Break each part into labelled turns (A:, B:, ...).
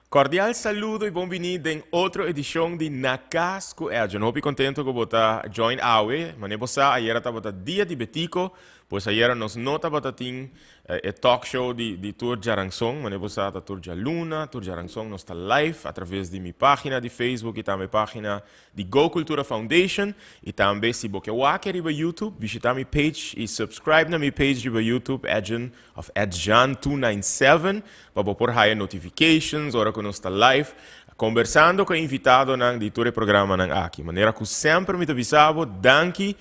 A: Cordial saludo y bon bini den otro edicion di Na Cas cu Edjean. Hopi contento cu bo ta join awe. Mane bo sa, ayera tabata Dia di Betico, pues ayera nos no tabata tin e talk show di tur djaranson. Mane bo sa, ta tur djaluna, tur djaranson nos ta live a traves di mi pagina di Facebook y tambe pagina di Go Cultura Foundation. Y tambe si bo ke wak riba YouTube, bishita mi page y subscribe na mi page riba YouTube, Edjean of Edjean297, pa bo por haya notifications ora ku nos ta live, kombersando ku e invitadonan di tur e programanan aki. Manera ku semper mi ta bisa bo, danki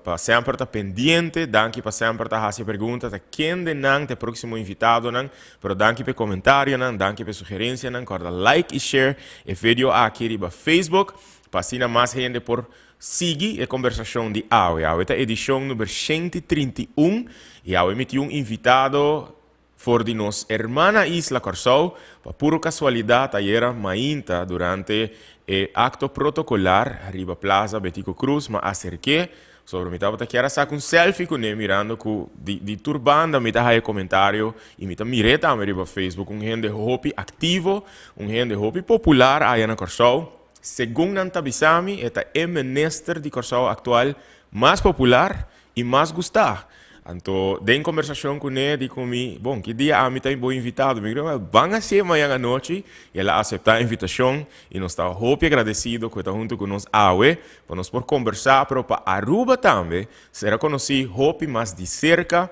A: pa semper ta pendiente, danki pa semper ta hasi e pregunta ta kendenan ta e próksimo invitadonan, pero danki pa e komentarionan, danki pa e sugerensianan. Kòrda like i share e video aki riba Facebook, pa asina mas hende por sigui e kombersashon di awe. Awe ta edishon number 131 i awe mi tin un invitado for di nos hermana isla Kòrsou. Pa puro kasualidat ayera mainta durante e akto protokolar riba Plaza Betico Croes m'a aserk'é, sobre mi tabata kier a saka un selfie kuné mirando ku di tur banda mi ta haya komentario i mi ta mir'é tambe riba Facebook, un hende hopi aktivo, un hende hopi popular aya na Kòrsou. Segun nan ta bisa mi, e ta e minister di Kòrsou aktual mas popular i mas gustá. Anto, den kombersashon kuné, di ku mi, Bon, ki dia ami ta bo invitado? Mi grita, Ban hasié mañan anochi. I el a aseptá e invitashon i nos ta hopi agradesido ku e ta huntu ku nos awe pa nos por kombersá, pero pa Aruba tambe sera konosí hopi mas di serka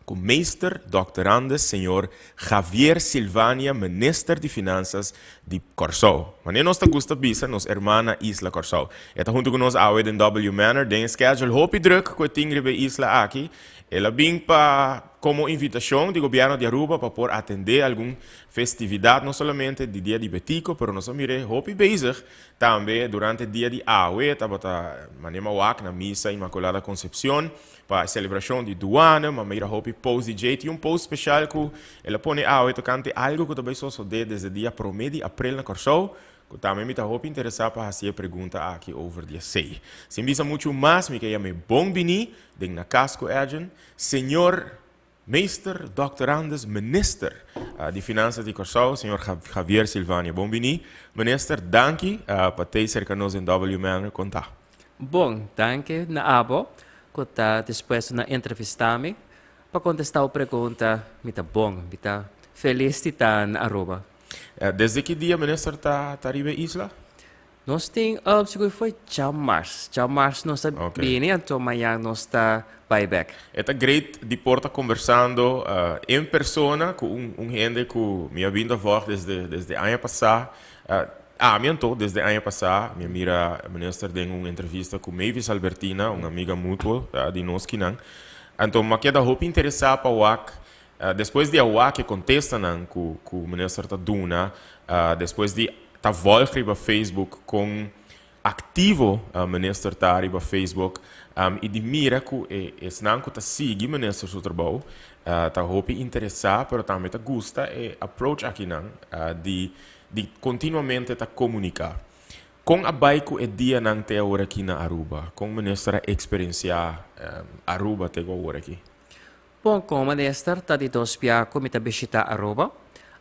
A: ku Meester Doctorandus Señor Javier Silvania, Minister di Finansas di Kòrsou. Manera nos ta gusta bisa nos hermana isla Kòrsou. E ta huntu ku nos awe den W Manor den e schedule hopi druk ku e tin riba e isla aki. El a bin pa komo invitashon di Gobièrnu di Aruba pa por atendé algun festividat no solamente di Dia di Betico pero nos a mir'é hopi bezig tambe durante dia di awe tabata manera mawak na Misa Inmaculada Concepcion. Pa e selebrashon di Duana, m'a mira hopi post di dje. Tin un post speshal ku el a pone awe tokante algu ku ta bai sosodé desde dia promé di aprel na Kòrsou, ku tambe mi ta hopi interesá pa hasi e pregunta aki over di esei. Sin bisa muchu mas, mi ke yam'é bon biní den Na Kas ku Edjean, Señor Meester Doctorandus Minister di Finansa di Kòrsou, Señor Javier Silvania. Bon biní, Minister. Danki pa tei serka nos den W Manor. Kon ta?
B: Bon, danki na abo ku ta dispuesto na entrevistá mi pa kontestá bo pregunta. Mi ta bon, mi ta felis di ta na Aruba.
A: Desde ki dia Minister ta riba e isla?
B: Nos tin sigur foi djamars. Djamars nos ta bini anto mañan nos ta bai bek.
A: E ta great di por ta conversando en persona cu un hende cu mi a bin ta volg desde aña pasa. Ami anto desde aña pasa mi a mira minister den un entrevista cu Mavis Albertina, un amiga mutuo di nos kinan. Anto mi a keda hopi interesa pa wak Despues di a wak e kontestanan ku ku minister ta duna, despues di ta volg riba Facebook kon aktivo minister ta riba Facebook i di mira ku e esnan ku ta sigui minister su trabou ta hopi interesá pero tambe ta gusta e approach akinan di di kontinuamente ta komuniká. Kon a bai ku e dianan te aworakí na Aruba? Kon minister a eksperensiá Aruba te ku aworakí?
B: Bon, komo minister ta di dos bia ku mi ta bishitá Aruba.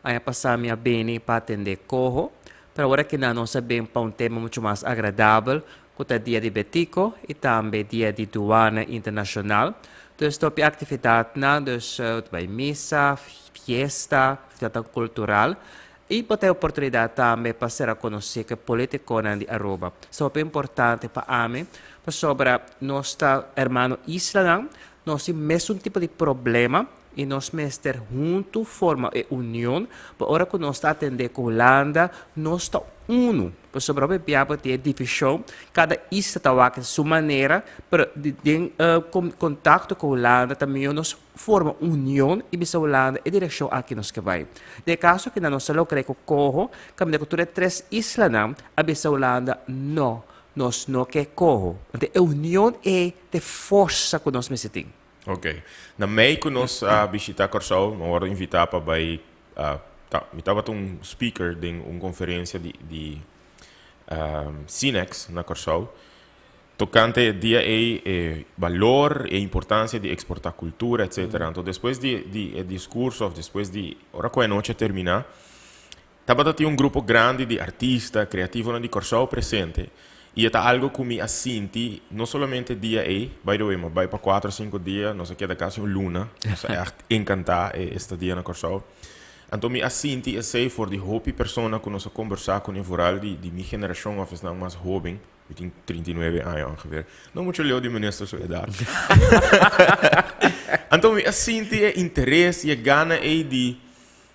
B: Aña pasá mi a bini pa atendé koho, pero awor aki nan nos a bin pa un tema muchu mas agradabel ku ta Dia di Betico i tambe Dia di Duana Internashonal. Dus ta hopi aktividatnan, dus ta bai misa, fiesta, aktividatnan kultural i bo ta e oportunidat tambe pa sera konosí ku e politikonan di Aruba. Esei hopi importante pa ami pasobra nos ta hermano islanan. Nos tin mesun tipo di problema i nos mester huntu forma e union pa ora ku nos ta atendé ku Hulanda nos ta unu. Pasobra hopi bia bo tin e divishon, kada isla ta wak di su manera, pero den kontakto ku Hulanda ta mihó nos forma union i bisa Hulanda e direkshon aki nos ke bai. Den e kaso aki nan nos a logra e ku koho kaminda ku tur e tres islanan a bisa Hulanda no, nos no ke koho. Anto e union ei ta e forsa ku nos mester tin.
A: Ok. Na mei ku nos a bishita Kòrsou, mi a wòrdu invitá pa bai, ta, mi tabata un speaker den un konferensia di di Cinex na Kòrsou, tokante e dia ei e balor, e importansia di eksportá kultura, etsetera. Anto despues di di e diskurso òf despues di ora ku e anochi a terminá, Tabata tin un grupo grandi di artista, creativonan di Corsou presente y e ta algo cu mi a sinti no solamente dia ey, by the way mi a bay pa cuatro o cinco dia, nos a keda casi un luna, nos a echt encanta e estadia na Corsou. Anto mi a sinti esey for di hopi persona cu nos a combersa cune vooral di di mi generacion of esnan mas hoben, mi tin 39 aña ongeveer, no mucho leu di minister su edad. Anto mi a sinti e interes y e gana ey di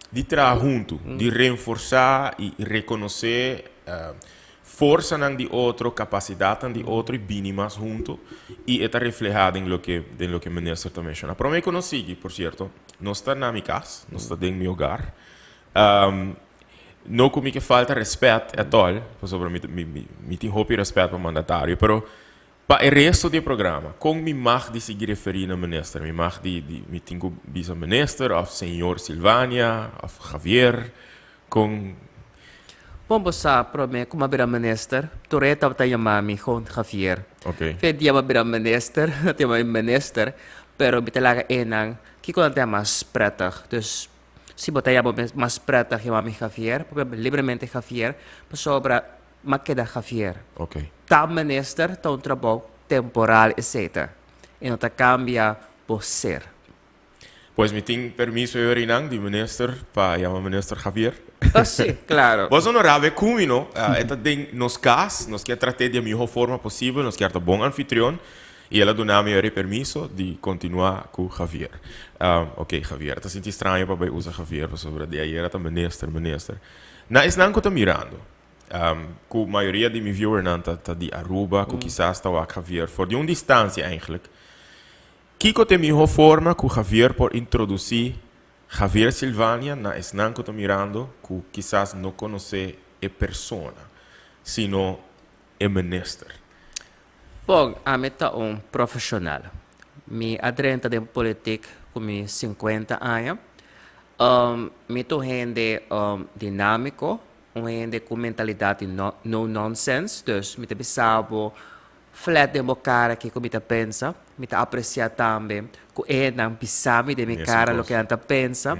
A: di traha huntu, di renforsá i rekonosé forsanan di otro, kapasidatnan di otro i bini mas huntu i e ta reflehá den loke den loke minister ta menshoná. Promé ku nos sigui, por sierto, nos ta na mi kas, nos ta den mi hogar. No ku mi ke falta rèspèt ètòl, pasobra mi mi mi tin hopi rèspèt pa mandatario, pero Pa e resto di e programa, kon mi mag di sigui referí na minister? Mi mag di, di, mi tin ku bisa minister òf señor Silvania òf Javier? Kon.
B: Bon, bo sa, promé ku mi a bira minister, tur e tabata yama mi gewoon Javier.
A: Oké.
B: Fe dia mi a bira minister, nan ta yama mi minister, pero mi ta laga einan, kiko nan ta yama mas prettig. Dus, si bo ta yama mi mas prettig, yama mi Javier, papia libremente Javier, pasobra Ma keda Javier.
A: Ok.
B: Ta minister ta un trabou temporal esey ta. E no ta cambia bo ser.
A: Pues mi tin permiso e orinan di minister pa yama minister Javier.
B: Oh si, claro.
A: Bo no rabia cu mi no. E ta den nos cas, nos kier trat'é di e miho forma posibel, nos kier ta bon anfitrion y el a duna mi ori permiso di continua cu Javier. Ok Javier, ta sinti straño pa bay usa Javier pasobra di ayera ta minister, minister. Na esnan cu ta mirando, Ku mayoria di mi viewernan ta ta di Aruba, ku kisas ta wak Javier for di un distansia eigenlijk. Kiko ta e mihó forma ku Javier por introdusí Javier Silvania na esnan ku ta mirando ku kisas no konosé e persona, sino e minister?
B: Bon, ami ta un profeshonal. Mi a drenta den politik ku mi sinkuenta aña. Mi ta un hende dinámiko, Un hende ku mentalidat di no no nonsense, dus mi ta bisa bo flat den bo kara kiko mi ta pensa. Mi ta apresiá tambe ku e hendenan bisa mi den mi kara loke nan ta pensa.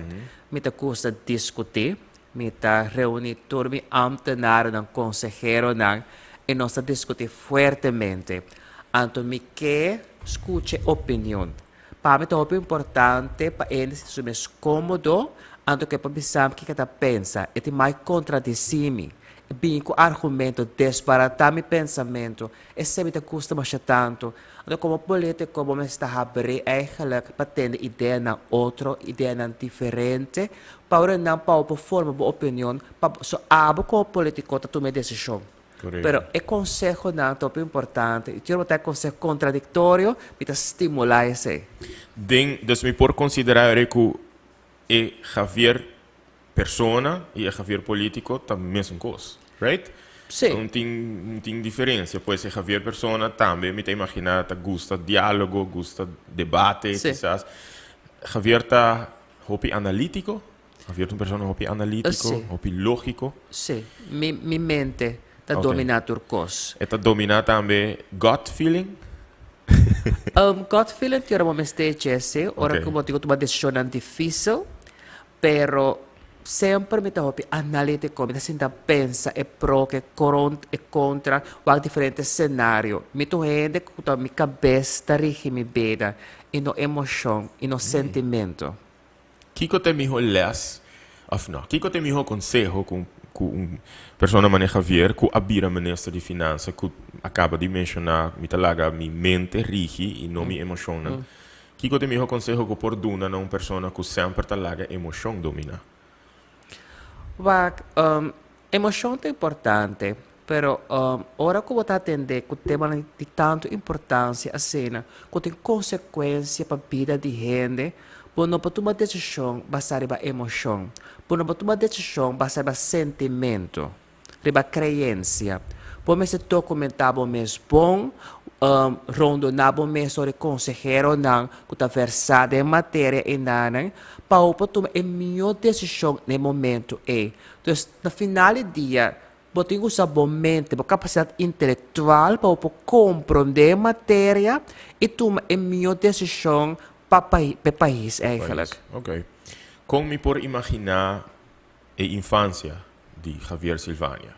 B: Mi ta gusta diskutí, mi ta reuní tur mi ámtenarennan, konseheronan i nos ta diskutí fuertemente. Anto mi ke skucha e opinion. Pa mi ta hopi importante pa hende sinti su mes kómodo anto ku e por bisa mi kiko e ta pensa. E tin mai kontradisí mi, e bini ku argumento, desbaratá mi pensamentu. Esei mi ta gusta masha tantu. Anto komo polítiko bo mester habrí eigenlijk pa tende ideanan otro, ideanan diferente, pa ora nan pa bo por forma bo opinion, pa so abo komo polítiko ta tuma e desishon. Pero e konsehonan ta hopi importante i tur bo ta e konseho kontradiktorio, mi ta stimulá esei.
A: Den, dus mi por konsiderá eri ku e Javier persona i e Javier polítiko ta mesun kos, right?
B: Sí.
A: No tin, no tin diferensia. Pues e Javier persona tambe mi ta imaginá ta gusta diálogo, gusta debate kisas. Javier ta hopi analítiko? Javier ta un persona hopi analítico,
B: Sí.
A: hopi lógico.
B: Sí, mi, mi mente ta
A: Ok.
B: dominá tur kos.
A: E ta dominá tambe gut feeling?
B: Gut feeling tin ora bo mester echa esei, ora
A: Ok.
B: ku bo tin ku tuma desishonnan difísil, pero semper mi ta hopi analítiko, mi ta sinta pensa e pro ku e kron e kontra, wak diferente senario. Mi ta un hende ku ta mi kabes ta rigi mi bida i no emoshon i no sentimento.
A: Kiko ta e miho les, of no, kiko ta e miho konseho ku ku un persona manera Javier ku a bira minister di finansa ku a kaba di menshoná mi ta laga mi mente rigi i no mi emoshonnan. Kiko ta e miho konseho ku por duna na un persona ku semper ta laga emoshon dominá?
B: Wak, emoshon ta importante, pero ora ku bo ta atendé ku temanan di tantu importansia asina, ku tin konsekuensia pa bida di hende, bo no por tuma desishon basá riba emoshon. Bo no por tuma desishon basá riba sentimentu, riba kreensia. Bo mester dokumentá bo mes bon, rondoná bo mes dor e konseheronan ku ta versá den materia enanan, pa bo por tuma e mihó desishon na e momentu ei. Dus, na final di dia, bo tin ku usa bo mente, bo kapasidat intelektual pa bo por komprondé e materia i tuma e mihó desishon pa pa e pais eigenlijk.
A: Ok. Kon mi por imaginá e infansia? di Javier Silvania?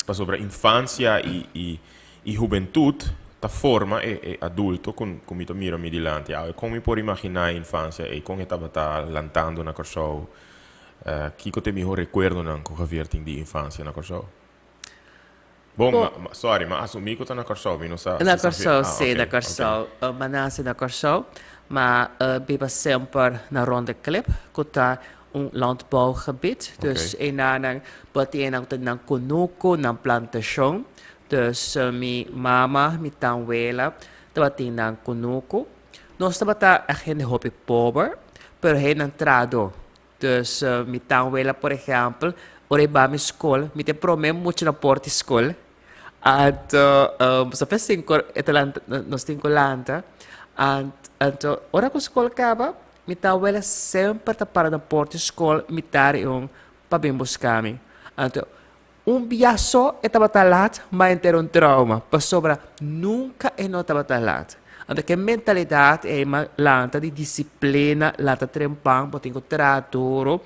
A: Pasobra infansia i i i hubentut ta forma e e adulto ku ku mi ta mira mi dilanti awe. Kon mi por imaginá e infansia ei? Kon e tabata lantando na Kòrsou? Kiko ta e mihó rekuerdonan ku Javier tin di infansia na Kòrsou? Bon, ma, ma, sorry, ma asumí ku ta na Kòrsou, mi no sa
B: Na
A: si
B: Kòrsou,
A: ah,
B: sí, na
A: ok, ok.
B: Kòrsou. Mi a nase na Kòrsou, ma biba semper na Ronde Klip, ku ta un landbouwgebied. Dus
A: Ok.
B: enanan bo tin enan ku ta nan kunuku, nan plantashon. Dus mi mama, mi tanwela tabatin nan kunuku. Nos tabata hende hopi pober, pero hendenan trahadó. Dus mi tanwela por ehèmpel, ora e ba mi skol, mi ta e promé mucha na porta di skol. Anto so fe sinku e ta lanta, nos tin ku lanta. Anto ora ku skol kaba, mi tawela semper ta para na porta di skol mitar i un pa bin buska mi. Anto un bia so e tabata lat, ma henter un trauma, pasobra nunka e no tabata lat. Anto ke mentalidat ei ma lanta di disiplina, lanta trempan, bo tin ku traha duru.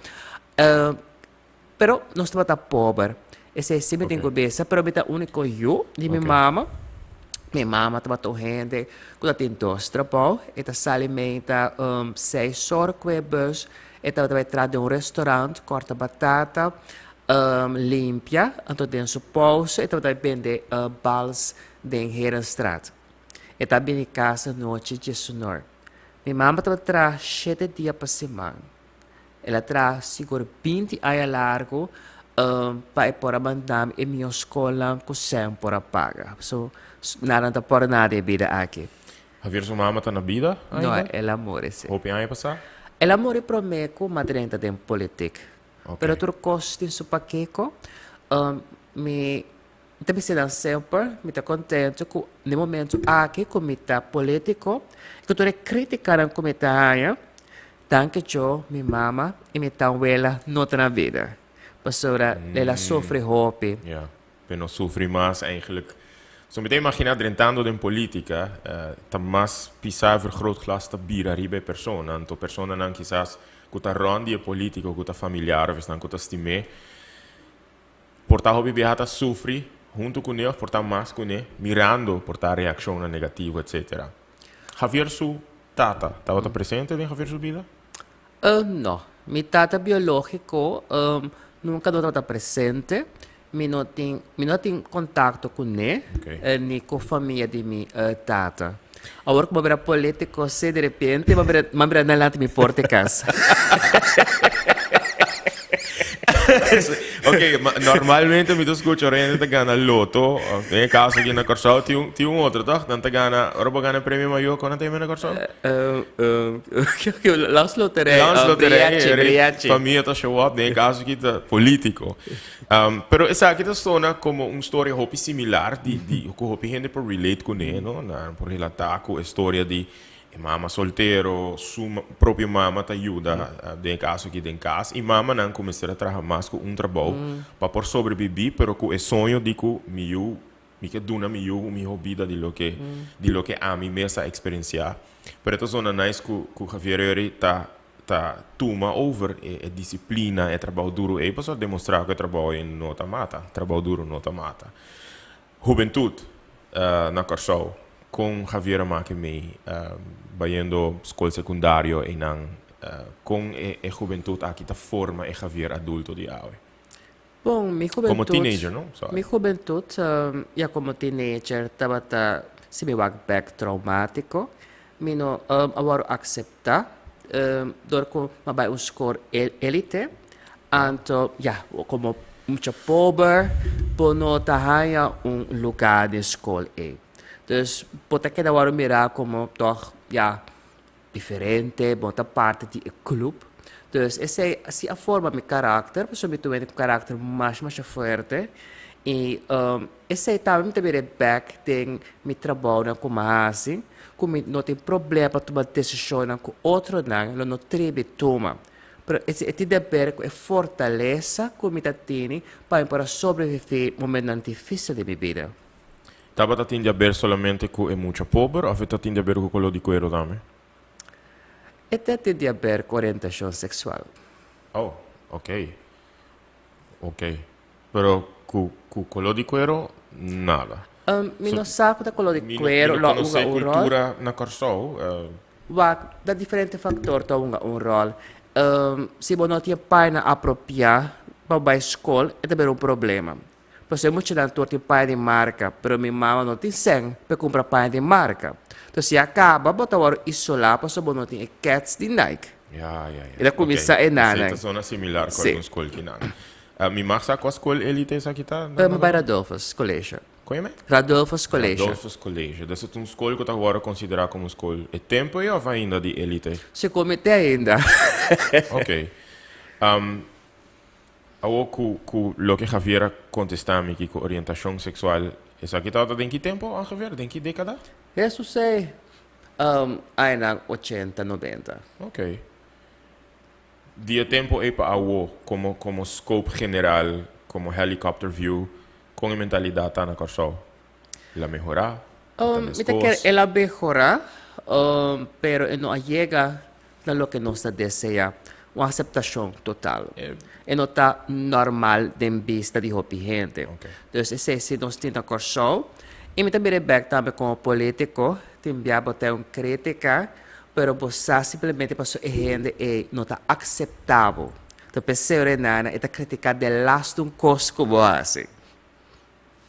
B: Pero nos tabata pober. Esei si mi tin ku bisa, pero mi ta úniko yu di mi mama. Mi mama tabata un hende ku ta tin dos trabou. E ta sali meinta seis or ku e bus. E tabata bai traha den un restaurant, kòrta batata, limpia. Anto den su pousa e tabata bai bende bals den Herenstraat. E ta bini kas anochi djesunor. Mi mama tabata traha shete dia pa siman. El a traha sigur 20 aña largu pa e por a manda mi e mihó skolnan ku Sam por a paga. So, nada no ta por nada e bida aki.
A: Javier su mama ta na bida
B: No,
A: ainda?
B: el a muri, sí.
A: Hopi aña pasá?
B: El a muri promé ku m'a drenta den politik.
A: Ok.
B: Pero tur kos tin su pakiko. Mi ta bisa nan semper, mi ta kontento ku na e momento aki ku mi ta politiko, ku tur e kritikanan ku mi ta haña, Danki Djo, mi mama i mi tanwela no ta na bida. Pasobra el a sufri hopi.
A: Ja, pe no sufri mas eigenlijk. So mi ta imagina drentando den politica ta mas pisa vergrootglas ta bira riba e persona. Anto personanan kisas cu ta rond di e politico, cu ta familiar of esnan cu ta stim'é, por ta hopi biaha ta sufri hunto cun'é of por ta mas cun'é, mirando por ta reaccionnan negativo etcetera. Javier su tata tabata presente den Javier su bida?
B: No. Mi tata biológiko nunka no tabata presente. Mi no tin, mi no tin kontakto kuné, ni ku famia di mi tata. Awor ku bo bira polítiko si di repente bo bira, bo bira nan lanta mi porta e kas.
A: Ok, ma normalmente mi ta skucha ora hende ta gana loto, of den e kaso aki na Kòrsou tin un tin un otro tòg? Nan ta gana, ora bo gana e premio mayor, kon nan ta yama na Kòrsou?
B: Landsloterij,
A: Landsloterij,
B: briachi, briachi.
A: Famia ta show up, den e kaso aki ta polítiko. Pero esaki ta sona komo un storia hopi similar di di ku hopi hende por relate kuné, no? Nan por relatá ku e storia di E mama soltero, su propio mama ta yuda den e kaso aki den kas i mamanan ku mester a traha mas ku un trabou pa por sobrebibí pero ku e soño di ku mi yu mi ke duna mi yu un mihó bida di loke di loke ami mes a eksperensiá. Pero e ta zona nice ku ku Javier Eury ta ta tuma over e e disiplina e trabou duru ei pasobra demostrá ku e trabou ei no ta mata, trabou duru no ta mata. Hubentut na Kòrsou, kon Javier a make mei bayendo skol sekundario einan? Kon e hubentut aki ta forma e Javier adulto di awe?
B: Bon, mi
A: Komo
B: hubentut,
A: teenager, no? Sorry.
B: mi hubentut, ya komo teenager tabata, si mi wak bèk, traumátiko. Mi no a wòrdu akseptá dor ku mi a bai un skol élite. Anto, ya, komo mucha pober bo no ta haña un lugá den skol ei. Dus bo ta keda wòrdu mirá komo tòg, ya, diferente, bo no ta parti di e klup. Dus esei si a forma mi karakter, pasobra mi ta wende ku karakter masha masha fuerte i esei tambe mi ta bira bèk den mi trabounan ku mi a hasi. Ku mi no tin problema pa tuma desishonnan ku otronan lo no tribi tuma. Pero e tin di aber ku e fortalesa ku mi ta tini pa mi por a sobreviví momentonan difísil den mi bida.
A: Tabata tin di aber solamente ku e mucha pober òf e ta tin di aber ku koló di kuero tambe?
B: E ta tin di aber ku orientashon seksual.
A: Oh, ok. Ok. Pero ku ku koló di kuero, nada.
B: Mi no sa ku ta koló di kuero lo a hunga un ròl.
A: Mi no konosé kultura na Kòrsou.
B: Wak, ta diferente faktor ta hunga un ròl. Si bo no tin e paña apropiá pa bo bai skol, e ta bira un problema. Pasobra e muchanan tur tin paña di marka, pero mi mama no tin sèn pa e kumpra paña di marka. Entonces si a kaba bo ta wòrdu isolá pasobra bo no tin e kèts di Nike.
A: Ya, ya, ya.
B: E ta kuminsá e nannan.
A: Esei ta zona similar ku algun skol kinan. Mi mag sa kua skol elite esaki ta?
B: Mi bai Radulphus College.
A: Kon yama?
B: Radulphus College.
A: Radulphus College. Dus e ta un skol ku ta wòrdu konsiderá komo un skol e tempu ei òf ainda di elite?
B: Segun mi te ainda.
A: Ok. Awor ku ku loke Javier a kontestá mi ki ku orientashon seksual esaki tabata den ki tempu ongeveer? Den ki dékada?
B: Hesus ei, añanan ochenta, nobenta.
A: Ok. Di e tempu ei pa awo, komo komo scope general, komo helicopter view, kon e mentalidat ta na Kòrsou? El a mehorá? E ta
B: Mi ta kere
A: meskos?
B: el a mehorá, pero e no a yega na loke nos ta deseá, un aseptashon total. E no ta normal den bista di hopi hende. Dus esei si nos tin na Kòrsou. I mi ta mira e bèk tambe komo polítiko, tin bia bo ta un krítika, Pero bo sa simplemente paso e hende ei no ta acepta bo. Ta pesey Renana e ta critica de laatste un cos cu bo haci.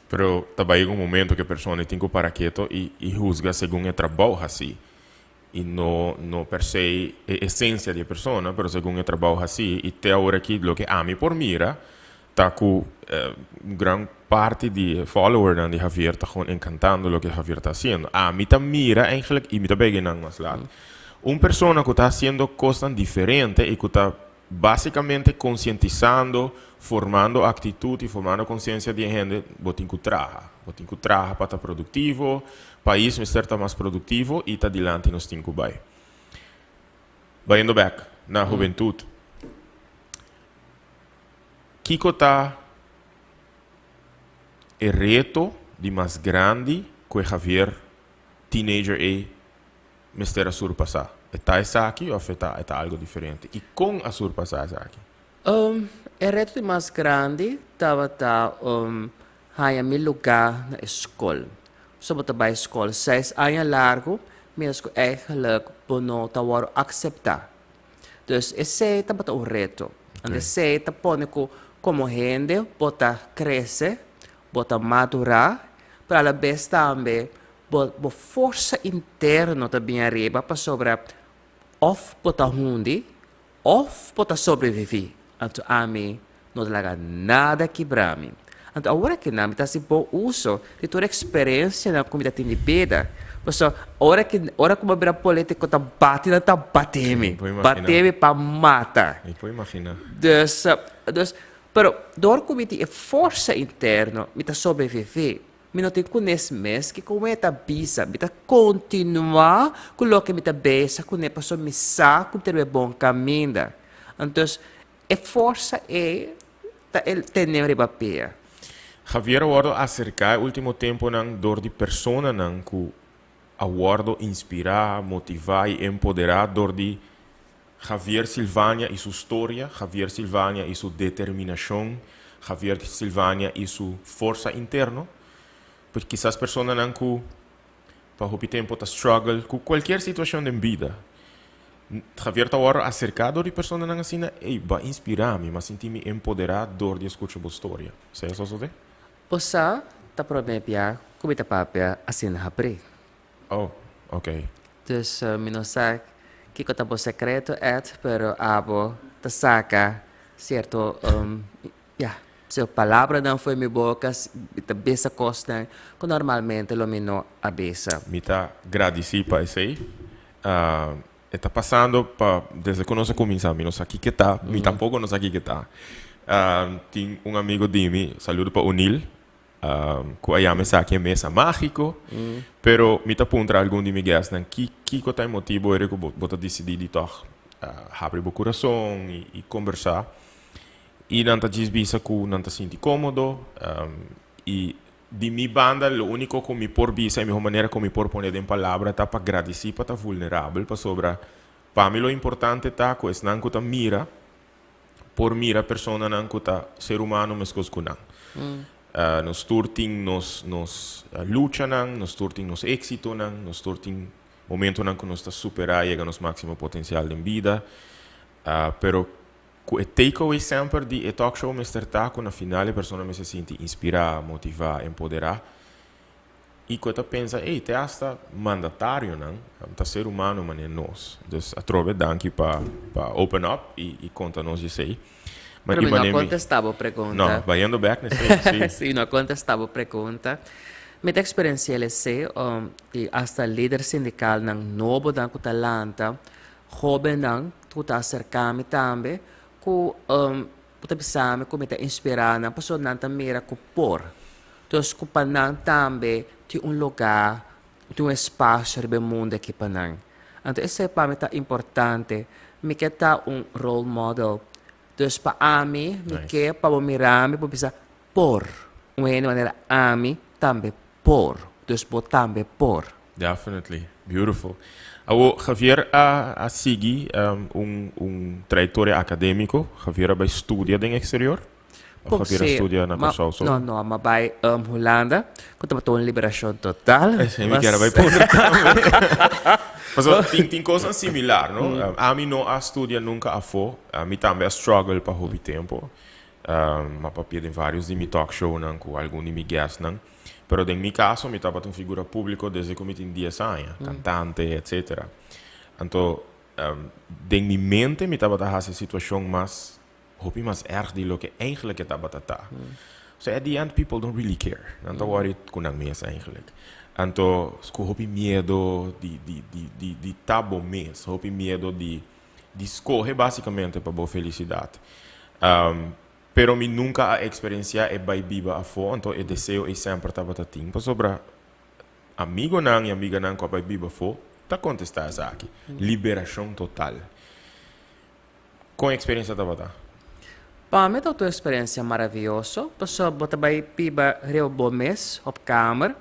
A: Pero ta bay un momento cu e persona tin cu para keto y y huzga segun e trabou haci y no no per se e esencia di e persona pero segun e trabou haci y te awor aki loke ami por mira Ta cu gran parti di e followernan di Javier ta gewoon encantando loke Javier ta haciendo. Ami ta mira eigenlijk, y mi ta bega nan mas laat, un persona cu ta haciendo cosnan diferente y cu ta basicamente concientisando, formando actitud y formando conciencia di e hende, bo tin cu traha. Bo tin cu traha pa ta productivo, pais mester ta mas productivo y ta dilanti nos tin cu bay. Bayendo bek na hubentud. Kiko ta e reto di mas grandi ku e Javier teenager ei mester a surpasá? E ta esaki òf e ta e ta algu diferente? I kon a surpasá esaki?
B: E reto di mas grandi tabata haña mi lugá na e skol. So bo ta bai skol seis aña largu mientras ku eigenlijk bo no ta wòrdu akseptá. Dus esei tabata un reto. Anto esei ta pone ku komo hende bo ta krese, bo ta madurá, pero alabes tambe bo bo forsa interno ta bin ariba pasobra òf bo ta hundi òf bo ta sobreviví. Anto ami no ta laga nada kibra mi. Anto awor aki nan mi ta hasi bon uso di tur eksperensianan ku mi ta tin di bida. Pasobra ora ki ora ku mi a bira politiko ta bati nan ta bati mi. Bati mi pa mata.
A: Mi por imagina.
B: Dus, dus, pero dor ku mi tin e forsa interno mi ta sobrevivi. Mi no tin kunes mes kiko mi ta bisa. Mi ta kontinuá ku loke mi ta bisa kuné pasobra mi sa ku mi ta riba e bon kaminda. Anto, e forsa ei ta e tene riba pia.
A: Javier a wordo acerca e ultimo temponan dor di personanan cu a wordo inspira, motiva y empodera dor di Javier Silvania y su storia, Javier Silvania y su determinacion, Javier Silvania y su forsa interno. Pues kisas personanan cu pa hopi tempo ta struggle cu cualkier situacion den bida. Javier ta wòrdu aserká dor di personanan asina, ey, bo a inspirá mi, mi a sinti mi empoderá dor di a skucha bo storia. Esei a sosodé?
B: Bo sa ta promé bia ku mi ta papia asina habrí.
A: Oh, ok.
B: Dus mi no sa kiko ta bo sekreto, Ed, pero abo ta saka sierto, ya, sierto palabranan for mi boka, mi ta bisa kosnan ku normalmente lo mi no a bisa.
A: Mi ta gradisí pa esei. E ta pasando pa desde cu nos a cuminsa mi no sa kiko ta, mi tampoco no sa kiko ta. Tin un amigo di mi, saludo pa O'Neil, cu a yama esaki e mesa magico, pero mi ta puntra algun di mi guestnan ki kiko ta e motibo eri cu bo ta dicidi di tog habri bo curason y combersa y nan ta djis bisa cu nan ta sinti comodo y Di mi banda, lo úniko ku mi por bisa, e mihó manera ku mi por pone den palabra ta pa gradisí pa ta vulnerabel, pasobra pa mi lo importante ta ku esnan ku ta mira Por mira personanan ku ta ser humano meskos ku nan. Nos tur tin nos nos luchanan, nos tur tin nos éksitonan, nos tur tin momentonan ku nos ta superá yega nos máksimo potensial den bida. Pero ku e takeaway semper di e talk show mester ta ku na final e persona mester sinti inspirá, motivá, empoderá i ku e ta pensa, ey, te hasta mandatarionan ta ser humano manera nos. Dus atrobe danki pa pa open up i i konta nos esei.
B: Ma Pero mi no a kontestá bo pregunta.
A: No, bayendo bek na esei,
B: si. Si, no a kontestá bo pregunta. Mi ta eksperensiá esei, i hasta lider sindikalnan nobonan ku ta lanta, Hóbennan ku ta aserká mi tambe ku ku ta bisa mi ku mi ta inspirá nan pasobra nan ta mira ku por. Dus ku pa nan tambe tin un lugá, tin un espasio riba e mundu aki pa nan. Anto esei pa mi ta importante. Mi ke ta un role model. Dus pa ami mi ke pa bo mira mi bo bisa por. Un hende manera ami tambe por. Dus bo tambe por.
A: Definitely. Beautiful. Awo, Javier a a sigui un un trayectoria academico. Javier a bay studia den exterior? Of Javier a studia na Kòrsou so?
B: No, no, m'a bay Hulanda, ku tabata un liberashon total.
A: Esei mi kier a bay puntra tambe. Pasobra tin tin kosnan similar, no? Ami no a studia nunka afó. Ami tambe a struggle pa hopi tempu. M'a papia den varios di mi talk shownan ku algun di mi guestnan. Pero den mi caso mi tabata un figura publico desde cu mi tin dies aña, cantante, etcetera. Anto den mi mente mi tabata haci e situacion mas, hopi mas erg di loke eigenlijk e tabata ta. So at the end people don't really care. Nan ta worry cu nan mes eigenlijk. Anto cu hopi miedo di di di di di ta bo mes, hopi miedo di di scoge basicamente pa bo felicidad. Pero mi nunca a experiencia e bay biba afo, anto e deseo ey semper tabata tin, pasobra amigonan y amiganan cu a bay biba afo ta contesta esaki, liberacion total. Con e experiencia tabata?
B: Pa mi tabata un experiencia maraviyoso, pasobra bo ta bay biba riba bo mes op kamer,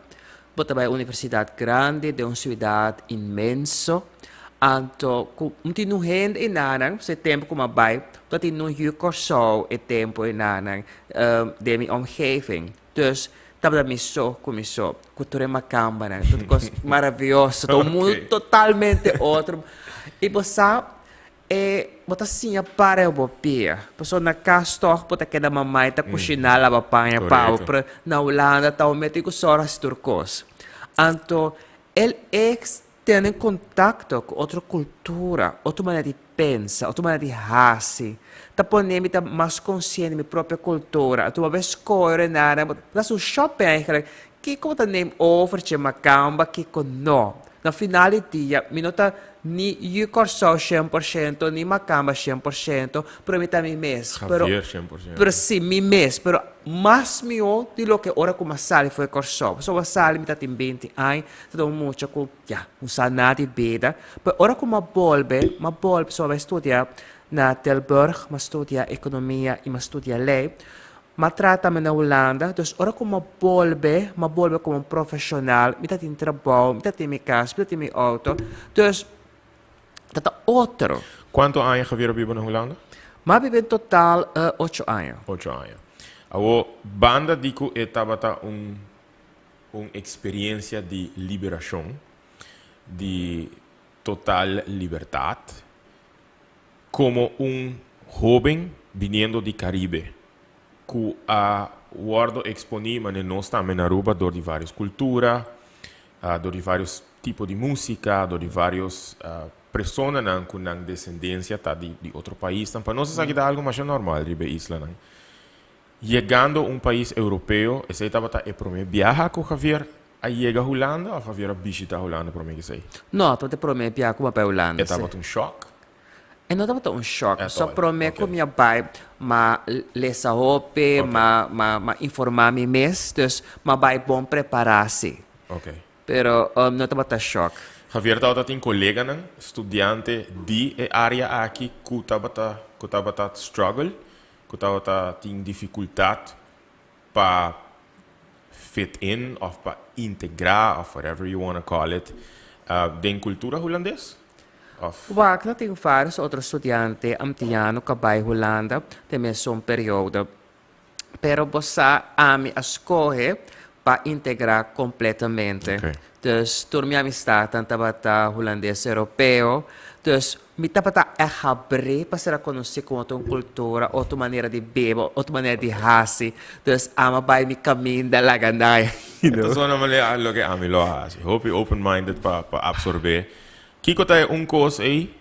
B: bo ta bay universidad grandi den un ciudad inmenso, Anto ku un tin un hende enanan, se tempu ku mi a bai, ta tin un yu Kòrsou e tempu enanan den mi omgeving. Dus tabata mi so ku mi so, ku tur e makambanan, tur kos maravioso, ta un mundu totalmente otro. I bo sa, e bo ta siña para bo pia, pasobra na kas tòg bo ta keda mamai ta kushiná, laba paña pa bo, pero na Hulanda ta bo mete ku sòru hasi tur kos. Anto el ex Tene kontakto ku otro kultura, otro manera di pensa, otro manera di hasi, ta pone mi ta mas konsiente di mi propio kultura. Anto bo a bai skohe Renata, bo ta hasi un shopping eigenlijk. Kiko bo ta neem over dje makamba, kiko no. Na final di dia mi no ta ni yu Kòrsou shen por shento, ni makamba shen por shento, pero mi ta mi mes. Pero,
A: Javier shen por shento.
B: pero si, mi mes. Pero mas mihó di loke ora ku mi a sali for di Kòrsou. Pasobra mi a sali mi ta tin binti aña. Ta un mucha ku ya no sa nada di bida. Pero ora ku mi a bolbe, mi a bolbe pasobra mi a studia na Tilburg, mi a studia ekonomia i mi a studia lei. Mi a traha tambe na Hulanda, dus ora ku mi a bolbe, mi a bolbe komo un profeshonal, mi ta tin trabou, mi ta tin mi kas, mi ta tin mi outo. Dus ta ta otro.
A: Kuantu aña Javier a biba na Hulanda?
B: Mi a biba en total ocho aña.
A: Ocho aña. Awor, banda di ku e tabata un Un experiencia di liberacion, di total libertad, como un hoben biniendo di Caribe cu a wordo exponi mane nos tambe na Aruba door di varios cultura, door di varios tipo di musica, door di varios personanan cu nan descendencia ta di otro paisnan. Pa nos esaki ta algo masha normal riba e islanan. Yegando un pais europeo, esei tabata e promé biaha ku Javier a yega Hulanda òf Javier a bishita Hulanda promé ku esei?
B: No, tabata e promé biaha ku mi a bai Hulanda,
A: E tabata un shòk?
B: E no tabata un shòk. So promé ku mi a bai, m'a lesa hopi, m'a m'a informá mi mes, dus m'a bai bon prepará si. Pero no tabata shòk.
A: Javier tabata tin koleganan, studiante di e área aki ku tabata ku tabata struggle Ku tabata tin difikultat pa fit in òf pa integrá òf whatever you wanna call it den kultura hulandes? Of?
B: Wak, no tin varios otro studiante Antiano ku a bai Hulanda den mesun periodo. Pero bo sa ami a skohe pa integrá kompletamente. Dus tur mi amistatnan tabata hulandes europeo. Dus mi tabata ègt habrí pa ser a konosí ku otro kultura, otro manera di biba, otro manera di hasi. Dus ami a bai mi kaminda laga nan.
A: E ta sona manera loke ami lo a hasi. Hopi open minded pa absorbé. Kiko ta e un kos ei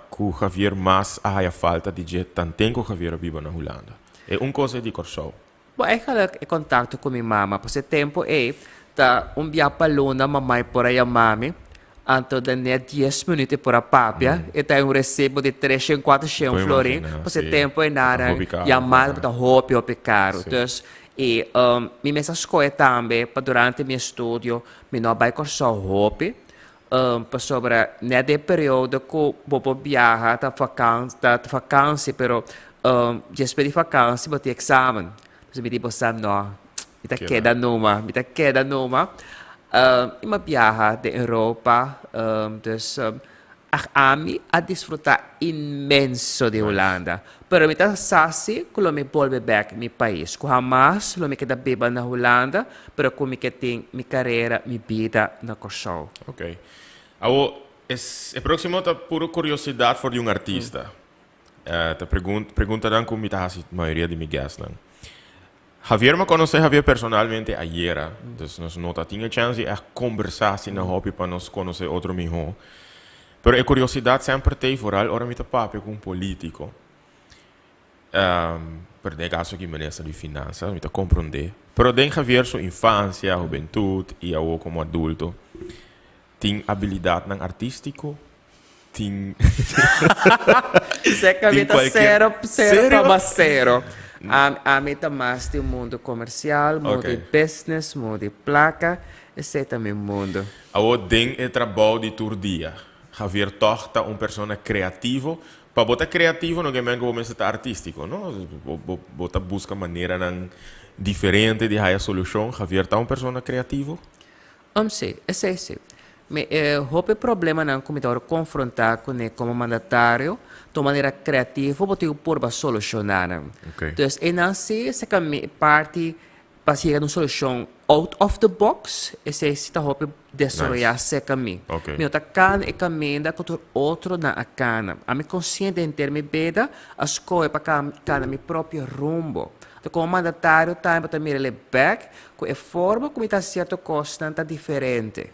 A: ku Javier mas a haya falta di dje tanten ku Javier a biba na Hulanda? E un kos ei di Kòrsou.
B: Bo eigenlijk e kontakto ku mi mama, pasobra e tempu ei ta un bia pa luna mamai por a yama mi, anto den net dies minuut e por a papia, e ta un resibo di treshen, kuatershen florin, pasobra e tempu ei nan yamada tabata hopi hopi karu. Dus i mi mes a skohe tambe pa durante mi estudio mi no a bai Kòrsou hopi, Pasobra net den periodo ku bo por biaha ta ta vakansi pero despues di vakansi bo tin eksamen. Entonces mi di bo sa no, mi ta keda numa, mi ta keda numa. I mi a biaha den Europa, dus ami a disfruta inmenso di Hulanda. Pero mi ta sa si ku lo mi bolbe bek mi pais, ku hamas lo mi keda biba na Hulanda, pero ku mi ke tin mi karera, mi bida na Kòrsou.
A: Ok. Awor, e próksimo ta puro kuriosidat for di un artista. Ta preguntanan ku mi ta hasi mayoria di mi guestnan. Javier, mi a konosé Javier personalmente ayera, dus nos no ta tin e chèns di ègt kombersá asina hopi pa nos konosé otro mihó. Pero e kuriosidat semper t'ei, foral ora mi ta papia ku un polítiko. Pero den e kaso aki minister di finansa, mi ta komprondé. Pero den Javier su infansia, hubentut i awor komo adulto, tin abilidatnan artístiko? Tin
B: Seka mi ta sero, sero koma sero. Ami ta mas di mundo komersial, mundo di business, mundo di plaka. Esei ta mi mundo.
A: Awor den e trabou di tur dia, Javier tòg ta un persona kreativo. Pa bo ta kreativo no ke men ku bo mester ta artístiko, no. Bo ta buska maneranan diferente di haya solushon. Javier ta un persona kreativo?
B: Si, esei si. Mi e hopi problemanan ku mi ta wòrdu konfrontá kuné komo mandatario, ta un manera kreativo bo tin ku purba solushoná nan. Dus einan si saka mi parti pa yega na un solushon out of the box, esei si ta hopi desaroyá serka mi. Mi no ta kana e kaminda ku tur otronan a kana. Ami konsiente henter mi bida a skohe pa kana mi propio rumbo. Anto komo mandatario tambe bo ta mira el bèk Ku e forma ku mi ta hasi sierto kosnan ta diferente.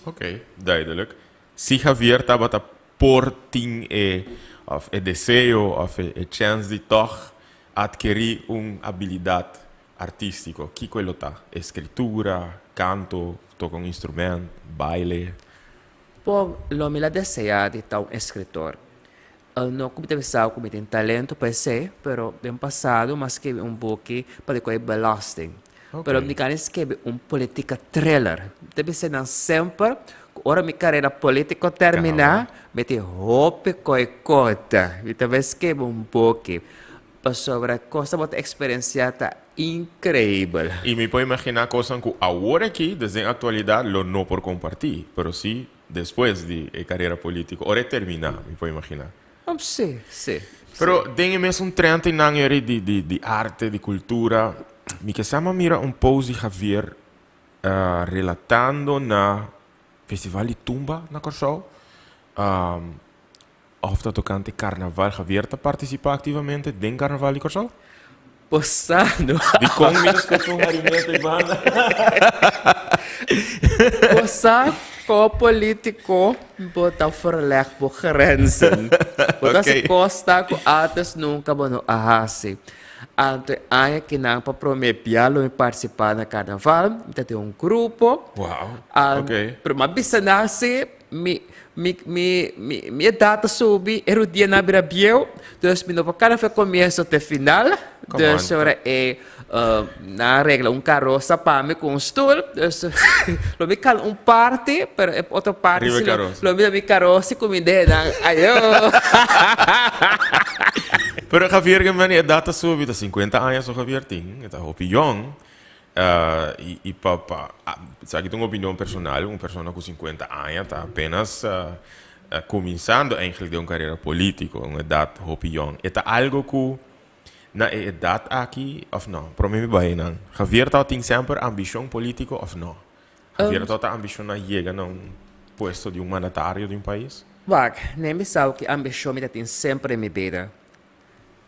A: Ok, duidelijk. Si Javier tabata por tin e of e deseo of e chèns di tòg atkerí un abilidat artístiko, kiko e lo ta? Eskritura, kanto, toka un instrumènt, baile?
B: Bon, lo mi la deseá di ta un eskritor. No ku mi ta bisa ku mi tin talento pa esei, pero den pasado mi a skirbi un buki pa di ku e belasting. Pero mi kan skirbi un politica thriller. Mi ta bisa nan semper ku ora mi karera politiko terminá, mi tin hopi koi konta. Mi ta bai skirbi un buki pasobra kos ku bo ta eksperensiá ta inkreibel.
A: I mi por imaginá kosnan ku awor aki, desde den aktualidat, lo no por kompartí, pero sí Despues di e carera politico, ora e termina, mi por imagina.
B: Si, si.
A: Pero den e mesun trend einan eri di, di, di arte, di cultura, mi ke sa m'a mira un post di Javier relatando na Festival di Tumba na Kòrsou, òf ta tokante Carnaval. Javier ta participa activamente den Carnaval di Kòrsou?
B: Posado.
A: Dikon mi ta skucha un harimento ei banda?
B: Bo sa ko politiko bo ta verleg bo grenzen. Bo ta hasi kos ta ku antes nunka bo no a hasi. Anto e aña kinan pa prome bia lo mi partisipa na karnaval, mi ta den un grupo.
A: Wow, ok.
B: Pero mi a bisa nan si mi Mi, mi, mi, mi edad ta subi, e rudianan a bira bieu, dus mi no por kana for comienzo te final.
A: Come
B: Dus
A: on.
B: ora e uh, nan a regla un karosa pa mi ku un stoel, dus lo mi kana un parti, pero e otro parti
A: Riba
B: si
A: e
B: lo,
A: karosa.
B: lo mi da mi karosa ku mi dedenan, ayo.
A: Pero Javier ke meni edad ta subi, ta 50 aña so Javier tin, e ta hopi yong. I pa pa, esaki ta un opinion personal, un persona ku 50 aña ta apenas Cuminsando eigenlijk den un carera politico, un edad hopi jong. E ta algo cu na e edad aki of no? Prome mi bay nan. Javier tabatin semper ambicion politico of no? Javier tabata ambiciona yega na un puesto di un mandatario di un pais?
B: Wak, nen mi sa ki ambicion mi ta tin semper den mi bida.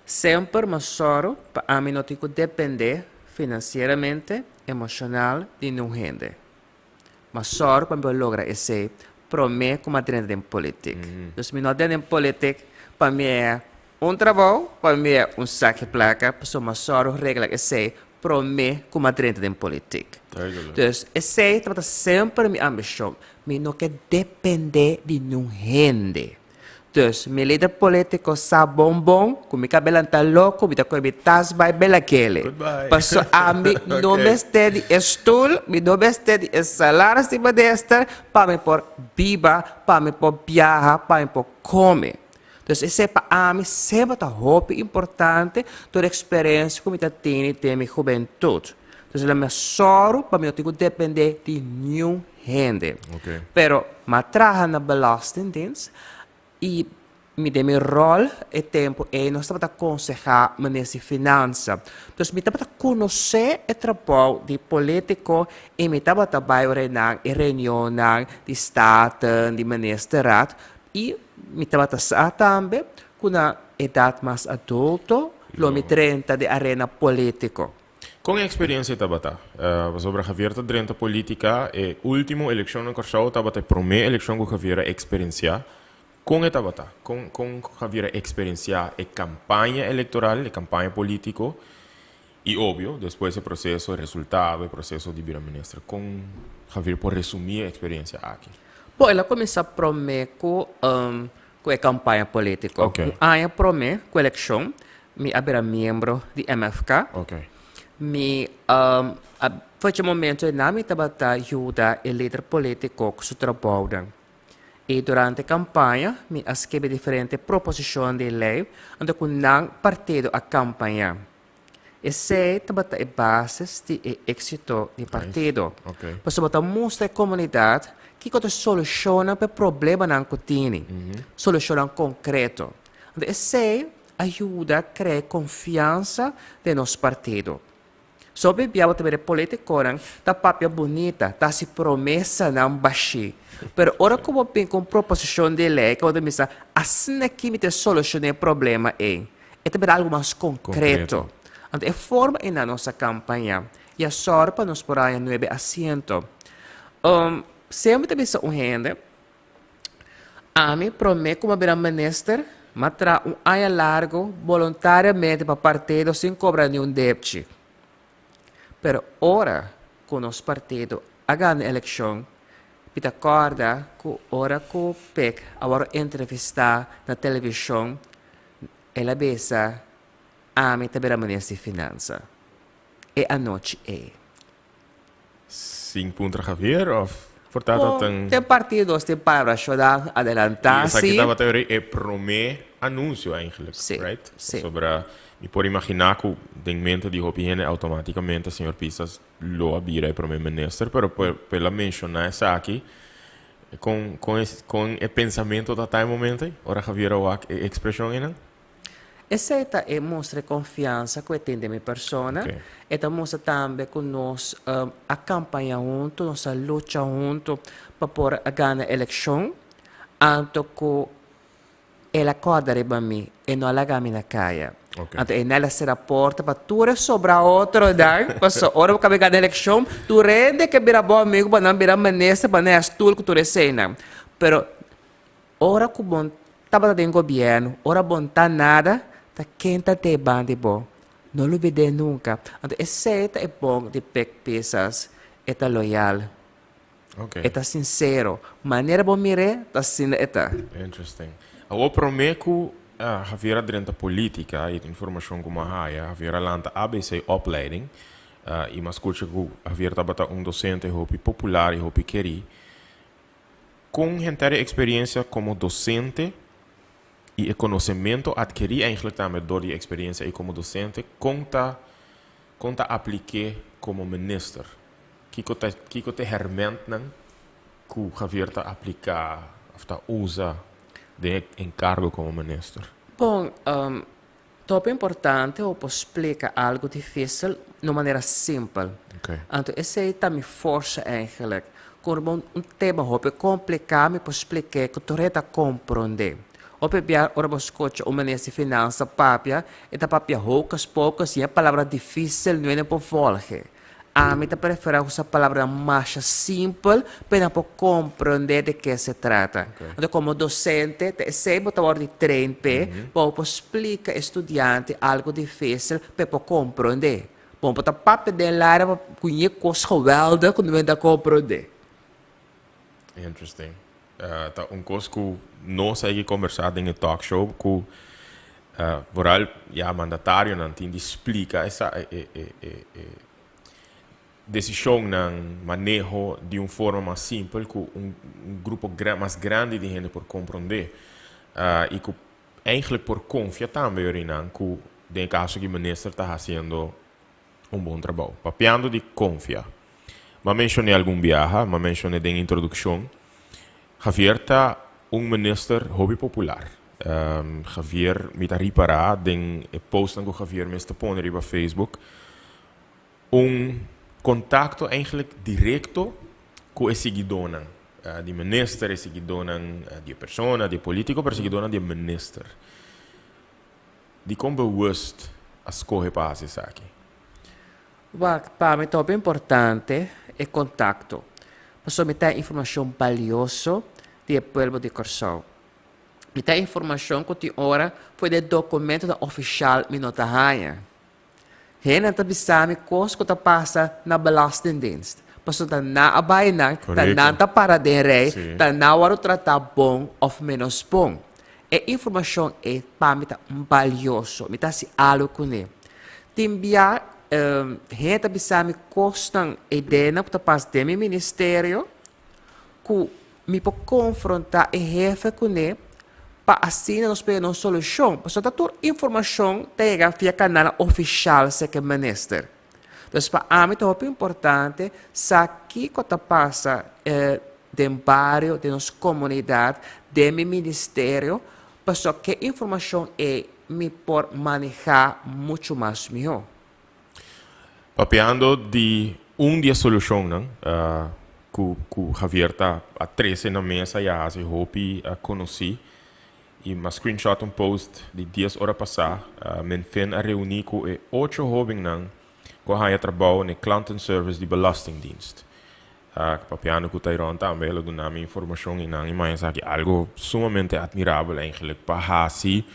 B: Semper mi a sòru pa ami no tin ku dependé finansieramente, emoshonal di niun hende. Mi a sòru pa mi por logra esei promé ku mi a drenta den politik. Dus mi no a drenta den politik pa mi e un trabou, pa mi e un saki plaka, pasobra mi a sòru regla esei promé ku mi a drenta den politik. Dus esei tabata semper mi ambishon. Mi no ke dependé di niun hende. Dus, mi lider politico sa bon bon cu mi cabelan ta loco, mi ta coge mi tas bay bela kele.
A: Goodbye.
B: Paso ami no mester di e stoel, mi no mester di e salaris di minister pa mi por biba, pa mi por biaha, pa mi por come. Dus esey pa ami semper ta hopi importante tur e experiencia cu mi ta tene den mi hubentud. Dus lo mi a sòru pa mi no tin cu depende di niun hende. Pero m'a traha na Belastingdienst y mi den mi rol e tempo ey nos tabata conseha minister di Finansa. Dus mi tabata conoce e trabou di politico y mi tabata bay ora nan e reunionnan di Staten, di Ministerraad y mi tabata sa tambe cu na edad mas adulto lo mi drenta den arena politico.
A: Kon e eksperensia tabata? Pasobra Javier ta drenta politika, e ultimo elekshon na Kòrsou tabata e promé elekshon ku Javier a eksperensiá. Kon e tabata? Kon kon Javier a eksperensiá e kampaña elektoral, e kampaña polítiko i obvio despues e proseso, e resultado, e proseso di bira minister? Kon Javier por resumí e eksperensia aki?
B: Bo, el a kuminsá promé ku ku e kampaña polítiko. Un aña promé ku elekshon mi a bira miembro di MFK. Mi a for dje momento einan mi tabata yuda e lider polítiko ku su trabounan. I durante kampaña mi a skibi diferente proposishon di lei anto ku nan partido a kampañá. Esei tabata e basis di e éksito di partido. Pasobra ta mustra e komunidat kiko ta solushonnan pa e problemanan ku tini, solushonnan konkreto. Anto esei a yuda krea konfiansa den nos partido. Sopi bia bo ta mira e politikonan ta papia bunita, ta hasi promesanan bashí. Pero ora ku bo bin ku un proposishon di lei ku bo ta bisa, asina aki mi ta solushoná e problema ei. E ta bira algu mas konkreto. Anto e forma ei nos a kampañá i a sòru pa nos por haña nuebe asiento. Semper ta bisa un hende, ami promé ku mi a bira minister, mi a traha un aña largu boluntariamente pa partido sin kobra niun depchi. Pero ora ku nos partido a gana elekshon, mi ta kòrda ku ora ku Pek a wòrdu entrevistá na televishon, El a bisa, Ami ta bira minister di finansa e anochi ei.
A: Sin puntra Javier of por ta ta
B: un. Den partidos tin palabrashonnan adelantá
A: si. Esaki tabata e promé anunsio eigenlijk, right?
B: Si.
A: Pasobra mi por imaginá ku den mente di hopi hende outomátikamente señor Pisas lo a bira e promé minister, pero por el a menshoná esaki. Kon kon e kon e pensamentu ta ta e momento ei ora Javier a wak e ekspreshon einan?
B: Esei ta e mustra e konfiansa ku e tin den mi persona. E ta mustra tambe ku nos a kampaña huntu, nos a lucha huntu pa por a gana elekshon. Anto ku El a kòrda riba mi, e no a laga mi na kaya. Anto e nel a sera porta pa tur e sobra otronan, pasobra ora bo kaba gana elekshon, tur hende ke bira bo amigu pa nan bira minister, pa nan stoel ku tur eseinan. Pero ora ku bo tabata den gobièrnu, ora bo no ta nada, ta ken ta te banda di bo? No lubid'é nunka. Anto esei ta e bon di Pek Pisas, e ta loyal.
A: Ok.
B: E ta sincero. Manera bo mir'é, ta asina e ta.
A: Interesting. Awor promé ku Javier a drenta polítika i e informashon ku mi a haya, Javier a lanta ABC Opleiding i mi a skucha ku Javier tabata un dosente hopi popular i hopi kerí. Kon henter e eksperensia komo dosente i e konosementu atkerí eigenlijk tambe dor di e eksperensia ei komo dosente, kon ta kon ta aplik'é komo minister? Kiko ta kiko ta e hermentnan ku Javier ta apliká of ta usa den e enkargo komo minister?
B: Bon, Top importante o por splika algu difísil na un manera simpel. Anto esei ta mi forsa eigenlijk. Ku un tema hopi kompliká mi por splik'é ku tur hende ta komprondé. Hopi bia ora bo skucha un minister di finansa papia, e ta papia hokus pokus i e palabra difísil no hende por volge. Ami ta preferá usa palabranan masha simpel pa e nan por komprondé de ke se trata. Anto komo dosente ta esei bo ta wòrdu di train p'e pa bo por splika e studiante algu difísil pa e por komprondé. Bo no por ta papia den laria pa ku ñe kos gewèldig ku no ta komprondé.
A: Interesting. Ta un kos ku nos a yega kombersá den e talk show ku vooral ya mandatarionan tin di splika esa e e e e desishonnan, maneho di un forma mas simpel ku un grupo mas grandi di hende por komprondé i ku eigenlijk por konfia tambe yorinan ku den e kaso ki minister ta hasiendo un bon trabou. Papiando di konfia, m'a menshoné algun biaha, m'a menshoné den introdukshon, Javier ta un minister hopi popular. Javier, mi ta ripará den e postnan ku Javier mes ta pone riba Facebook, un kontakto eigenlijk direkto ku e siguidónan di minister, e siguidónan di e persona, di e polítiko, pero e siguidónan di e minister. Dikon bewust a skohe pa hasi esaki?
B: Wak, pa mi ta hopi importante e kontakto, pasobra mi ta informashon balioso di e pueblo di Kòrsou. Mi ta informashon ku tin ora for di e dokumentonan ofishal mi no ta haña. Hende ta bisa mi kos ku ta pasa na Belastingdienst, pasobra ta nan a bai nan, ta nan ta para den rei, ta nan wòrdu tratá bon òf ménos bon. E informashon ei pa mi ta balioso, mi ta hasi algu kuné. Tin bia hende ta bisa mi kosnan eidenan ku ta pasa den mi ministerio ku Mi por konfrontá e hefe kuné pa asina nos por yega na un solushon, pasobra ta tur informashon ta yega via kanalnan ofishal seke minister. Dus pa ami ta hopi importante sa kiko ta pasa den bario, den nos komunidat, den mi ministerio, pasobra ke informashon ei mi por manehá muchu mas mihó.
A: Papiando di un di e solushonnan ku ku Javier ta a trese na mesa i a hasi hopi konosí i m'a screenshot un post di dies ora pasá, Minfin a reuní ku e ocho hóbennan ku a haña trabou na e klantenservice di Belastingdienst. Papiando ku Tyrone tambe el a duna mi informashon i nan i m'a esaki algu sumamente admirabel eigenlijk pa hasi.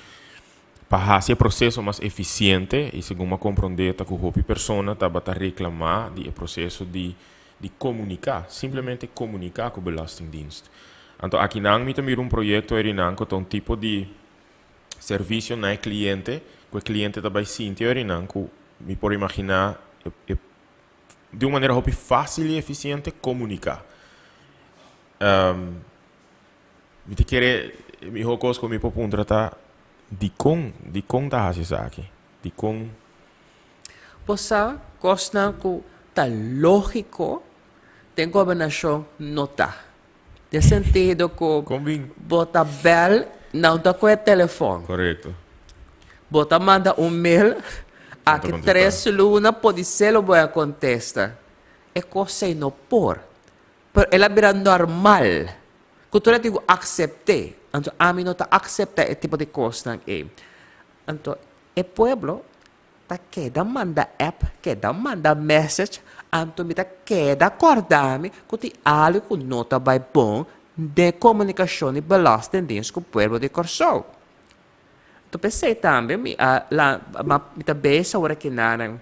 A: Pa hasi e proseso mas efisiente i segun m'a komprondé ta ku hopi persona tabata reklamá di e proseso di di komuniká, simplemente komuniká ku Belastingdienst. Anto akinan mi ta mira un proyekto erinan ku ta un tipo di servisio na e kliente ku e kliente ta bai sinti erinan ku mi por imaginá e di un manera hopi fásil i efisiente komuniká. Mi ta kere e miho kos ku mi por puntra ta dikon, dikon ta hasi esaki? Dikon?
B: Bo sa kosnan ku ta lógiko den gobernashon no ta. Den sentido ku
A: Kon bin?
B: bo ta bèl, nan ta kohe telefòn.
A: Korekto.
B: Bo ta manda un mail,
A: Nan ta
B: aki
A: kontestá.
B: tres luna podisé lo bo a kontesta. E kos ei no por. Pero el a bira normal ku tur a tin ku aksept'é. Anto ami no ta akseptá e tipo di kosnan ei. Anto e pueblo ta keda manda app, keda manda message, anto mi ta keda kòrda mi ku tin algu ku no ta bai bon den komunikashon di Belastingdienst ku pueblo di Kòrsou. Anto p'esei tambe mi a mi ta bes awor aki nan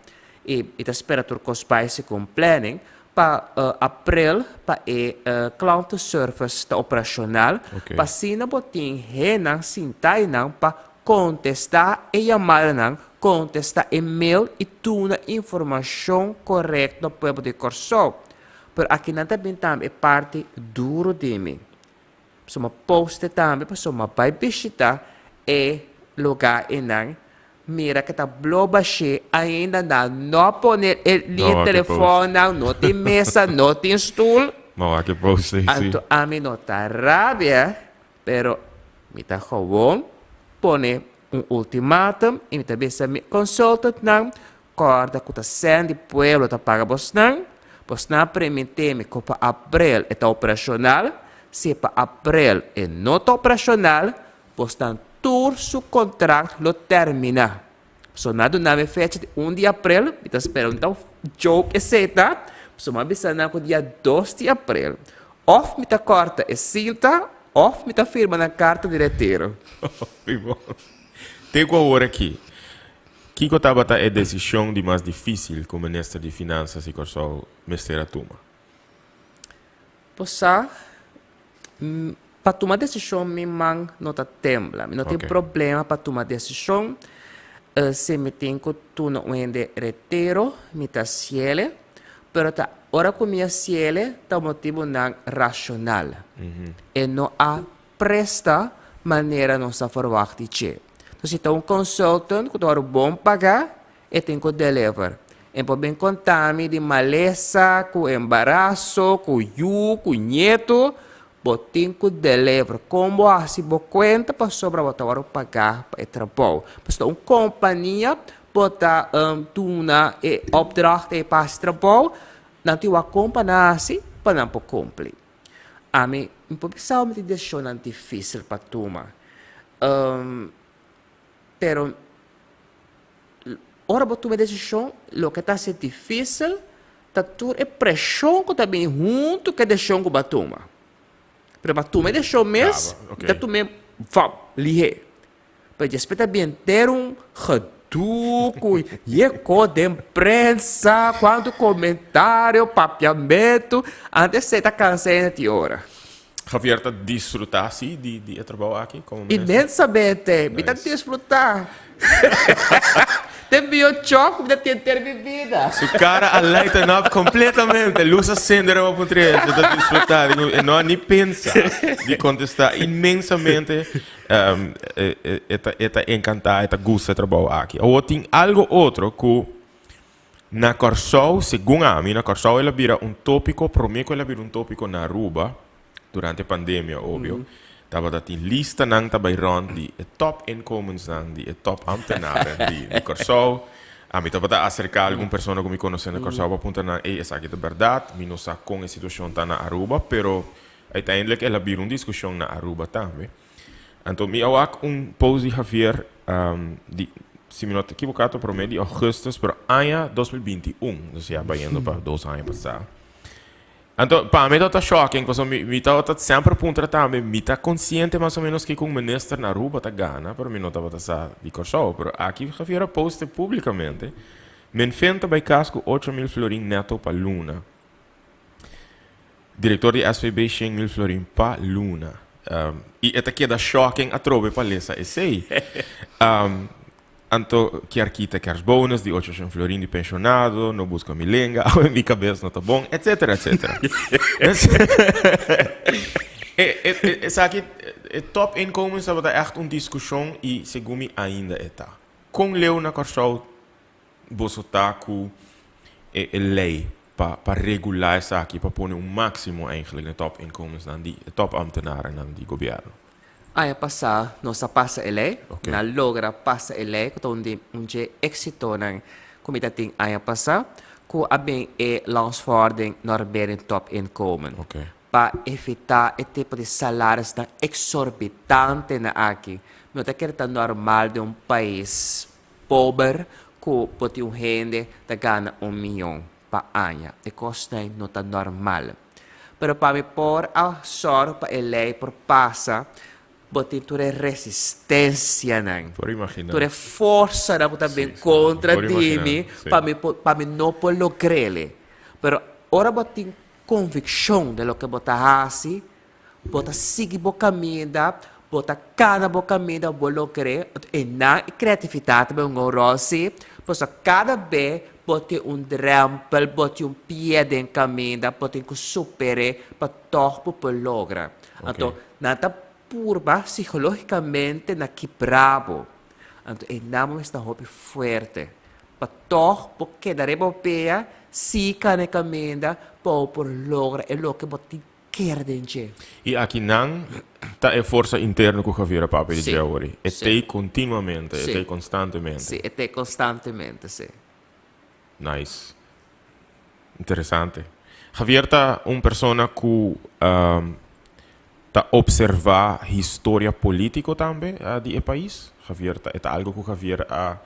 B: i mi ta spera tur kos bai segun planning pa april pa e klantenservice ta operashonal pa asina bo tin hennan sinta einan pa kontestá e yamadanan, kontestá e mail i duna informashon korekto na pueblo di Kòrsou. Pero akinan ta bin tambe e parti duru di mi. Pasobra mi a poste tambe pasobra mi a bai bishita e lugar einan, mira ke ta blo bashé, ainda nan no a pone e liña telefonnan, no tin mesa, no tin stul.
A: No wak e post ei, si.
B: Anto ami no ta rabia. Pero mi ta gewoon pone un ultimatum y mi ta bisa mi consultantnan, corda cu ta cen di pueblo ta paga bosnan, bosnan a permiti mi cu pa april e ta operacional, si pa april e no ta operacional, bosnan tur su contract lo termina. So nan a duna mi fecha di un di april, mi ta spera un ta joke esey ta, so mi a bisa nan cu dia 2 di april of mi ta corta e cinta of mi ta firma nan carta di retiro.
A: Te cu awor aki, kico tabata e decision di mas dificil cu Minister di Finanzas di Corsou mester a tuma?
B: Bo sa, pa tuma desishon mi man no ta tembla. Mi no tin problema pa tuma desishon. Si mi tin ku tuna un hende retiro, mi ta hasiele. Pero ta ora ku mi hasiele ta motibunan rashonal. E no a presta manera nos a ferwagt di dje. Entonces si ta un consultant ku ta wòrdu bon pagá, E tin ku deliver. E por bin konta mi di malesa, ku embaraso, ku yu, ku ñetu. Bo tin ku deliver. Kon bo hasi bo kuenta pasobra bo ta wòrdu pagá pa e trabou. Pasobra un kompania bo ta duna e opdracht ei pa hasi trabou, nan tin wak kon pa nan hasi pa nan por kumpli. Ami mi por bisa mi tin desishonnan difísil pa tuma. Pero ora bo tuma e desishon, loke ta hasi difísil ta tur e preshon ku ta bini huntu ku e desishon ku bo a tuma. Pero pa tuma e desishon mes, ta tuma e vap, lihé. Pero despues ta bin henter un gedoe ku yekó den prensa, kuantu komentario, papiamentu, antes esei ta kansa hende tin ora.
A: Javier ta disfruta si di di e trabou aki como
B: minister? Inmensamente! Mi ta disfruta. Te bio chok mi ta tin henter mi bida.
A: Su cara a lighten up completamente. Luz a sende riba puntra e ta disfruta. Digo, e no a ni pensa di contesta. Inmensamente e ta e ta encanta, e ta gusta e trabou aki. Awor tin algo otro cu Na Kòrsou, segun ami, na Kòrsou el a bira un tópiko promé ku el a bira un tópiko na Aruba, durante pandemia obvio, tabata tin listanan ta bai rònt di e tòp inkomensnan di e tòp ámtenaren di di Kòrsou. Ami tabata aserká algun persona ku mi konosé na Kòrsou pa puntra nan, ey esaki ta bèrdat? Mi no sa kon e situashon ta na Aruba, pero uiteindelijk el a bira un diskushon na Aruba tambe. Anto mi a wak un post di Javier di, si mi no ta ekivoká ta promé di augustus, pero aña 2021, dus ya bayendo pa dos aña pasá. Anto pa mi tabata shocking pasobra mi mi tabata semper puntra tambe, mi ta konsiente mas o menos kiko un minister na Aruba ta gana, pero mi no tabata sa di Kòrsou. Pero aki Javier a poste públikamente, Minfin ta bai kas ku 8000 florin nèto pa luna. Director di SVB 100 mil florin pa luna. Y e ta keda shocking atrobe pa lesa esey. Anto kier kita kerstbonus di 800 florin di pensionado, no busca mi lenga, awe mi cabes no ta bon, etcetera, etcetera. Esaki, e top inkomens tabata echt un discusion y segun mi ainda e ta. Con leu na Kòrsou Boso ta ku e e lei pa pa regulá esaki, pa pone un máksimo eigenlijk na e topinkomensnan di e topambtenarennan di gobièrnu?
B: Aña pasá nos a pasa e lei, nan a logra pasa e lei ku ta un di un dje éksitonan ku mi ta tin aña pasá, ku a bin e landsverordening normering topinkomen pa evitá e tipo di salarisnan eksorbitante nan aki. Mi no ta kere ta normal den un pais Pober ku por tin un hende ta gana un miyon pa aña. E kosnan no ta normal. Pero pa mi por a sòru pa e lei por pasa, bo tin tur e resistensianan.
A: Por imaginá.
B: Tur e forsanan ku ta bin kontra di mi pa mi por pa mi no por logr'el. Pero ora bo tin konvikshon den loke bo ta hasi, Bo ta sigui bo kaminda, bo ta kana bo kaminda, bo lo kere. E nan e kreatividat ta bin un ròl si, pasobra kada be bo tin un drèmpel, bo tin un pia den kaminda, bo tin ku super'é pa tòg bo por logra. Anto nan ta purba sikológikamente na kibra bo. Anto e nan bo mester ta hopi fuerte pa tòg bo keda riba bo pia, sigui kana e kaminda pa bo por logra e loke bo tin. kere den dje.
A: I akinan ta e forsa interno ku Javier a papia di dje awor. E t'ei kontinuamente, e t'ei konstantemente.
B: Sí, e t'ei konstantemente, sí.
A: Nice. Interesante. Javier ta un persona ku ta observa historia politico tambe di e pais? Javier ta, e ta algo ku Javier a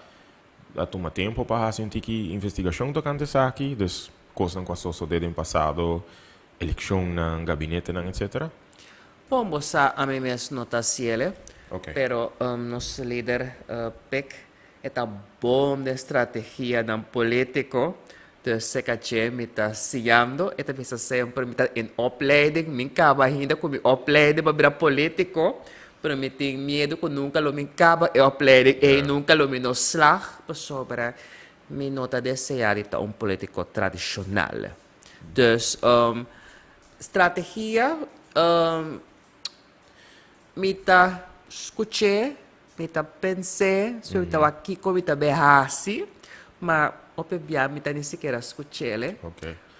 A: a tuma tempo pa hasi un tiki investigacion tocante esaki? Dus cosnan cu a sosode den pasado, eleccionnan, gabinetenan, etcetera?
B: Bon, bo sa ami mes no ta haciele, pero nos lider Pik e ta bon den strategianan politico, dus seca dje mi ta siñando, e ta bisa semper mi ta in opleiding, mi caba ainda cu mi opleiding pa bira politico, pero mi tin miedo cu nunca lo mi caba e opleiding ey, nunca lo mi no slag, pasobra mi no ta desea di ta un politico tradicional. Dus strategia mi ta scuch'é, mi ta pens'é, so mi ta wak kico mi ta bay haci, ma hopi bia mi ta ni sikiera scuch'el,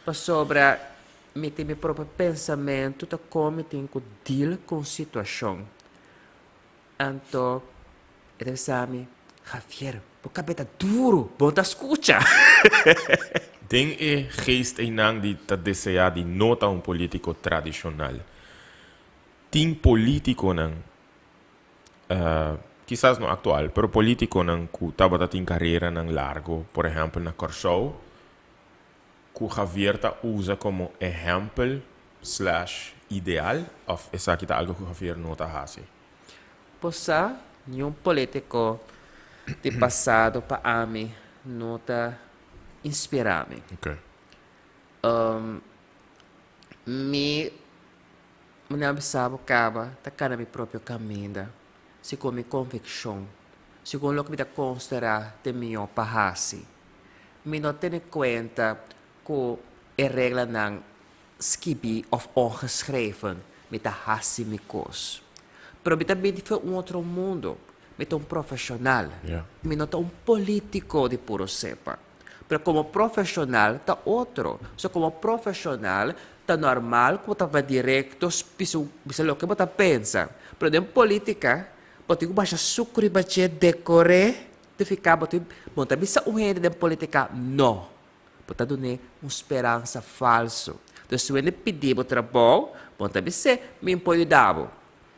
B: pasobra mi tin mi propio pensamento ta con mi tin cu deal cu un situacion. Anto e ta bisa mi, Javier, bo kab'é ta duru, bo no ta skucha.
A: Den e geest einan di ta deseá di no ta un polítiko tradishonal, tin polítikonan, kisas no aktual, pero polítikonan ku tabata tin kareranan largo, por ehèmpel na Kòrsou, ku Javier ta usa komo ehèmpel slash ideal òf esaki ta algu ku Javier no ta hasi?
B: Bo sa, niun polítiko di pasado pa ami no ta inspirá mi. Mi manera a bisa bo kaba ta kana mi propio kaminda segun mi konvikshon, segun loke mi ta konsiderá ta e mihó pa hasi. Mi no tene kuenta ku e reglanan skibí òf ongeschreven, mi ta hasi mi kos. Pero mi ta bini for un otro mundo, mi ta un profeshonal, mi no ta un polítiko di puro sepa. Pero komo profeshonal ta otro. So komo profeshonal ta normal ku bo ta bai direkto bisa bisa loke bo ta pensa. Pero den polítika bo tin ku basha suku riba dje, dekor'é, te fika bo tin bo no ta bisa un hende den polítika no. Bo ta dun'é un speransa falso. Entonces si wende pidi bo trabou, bo no ta bis'é, Mi por yuda bo.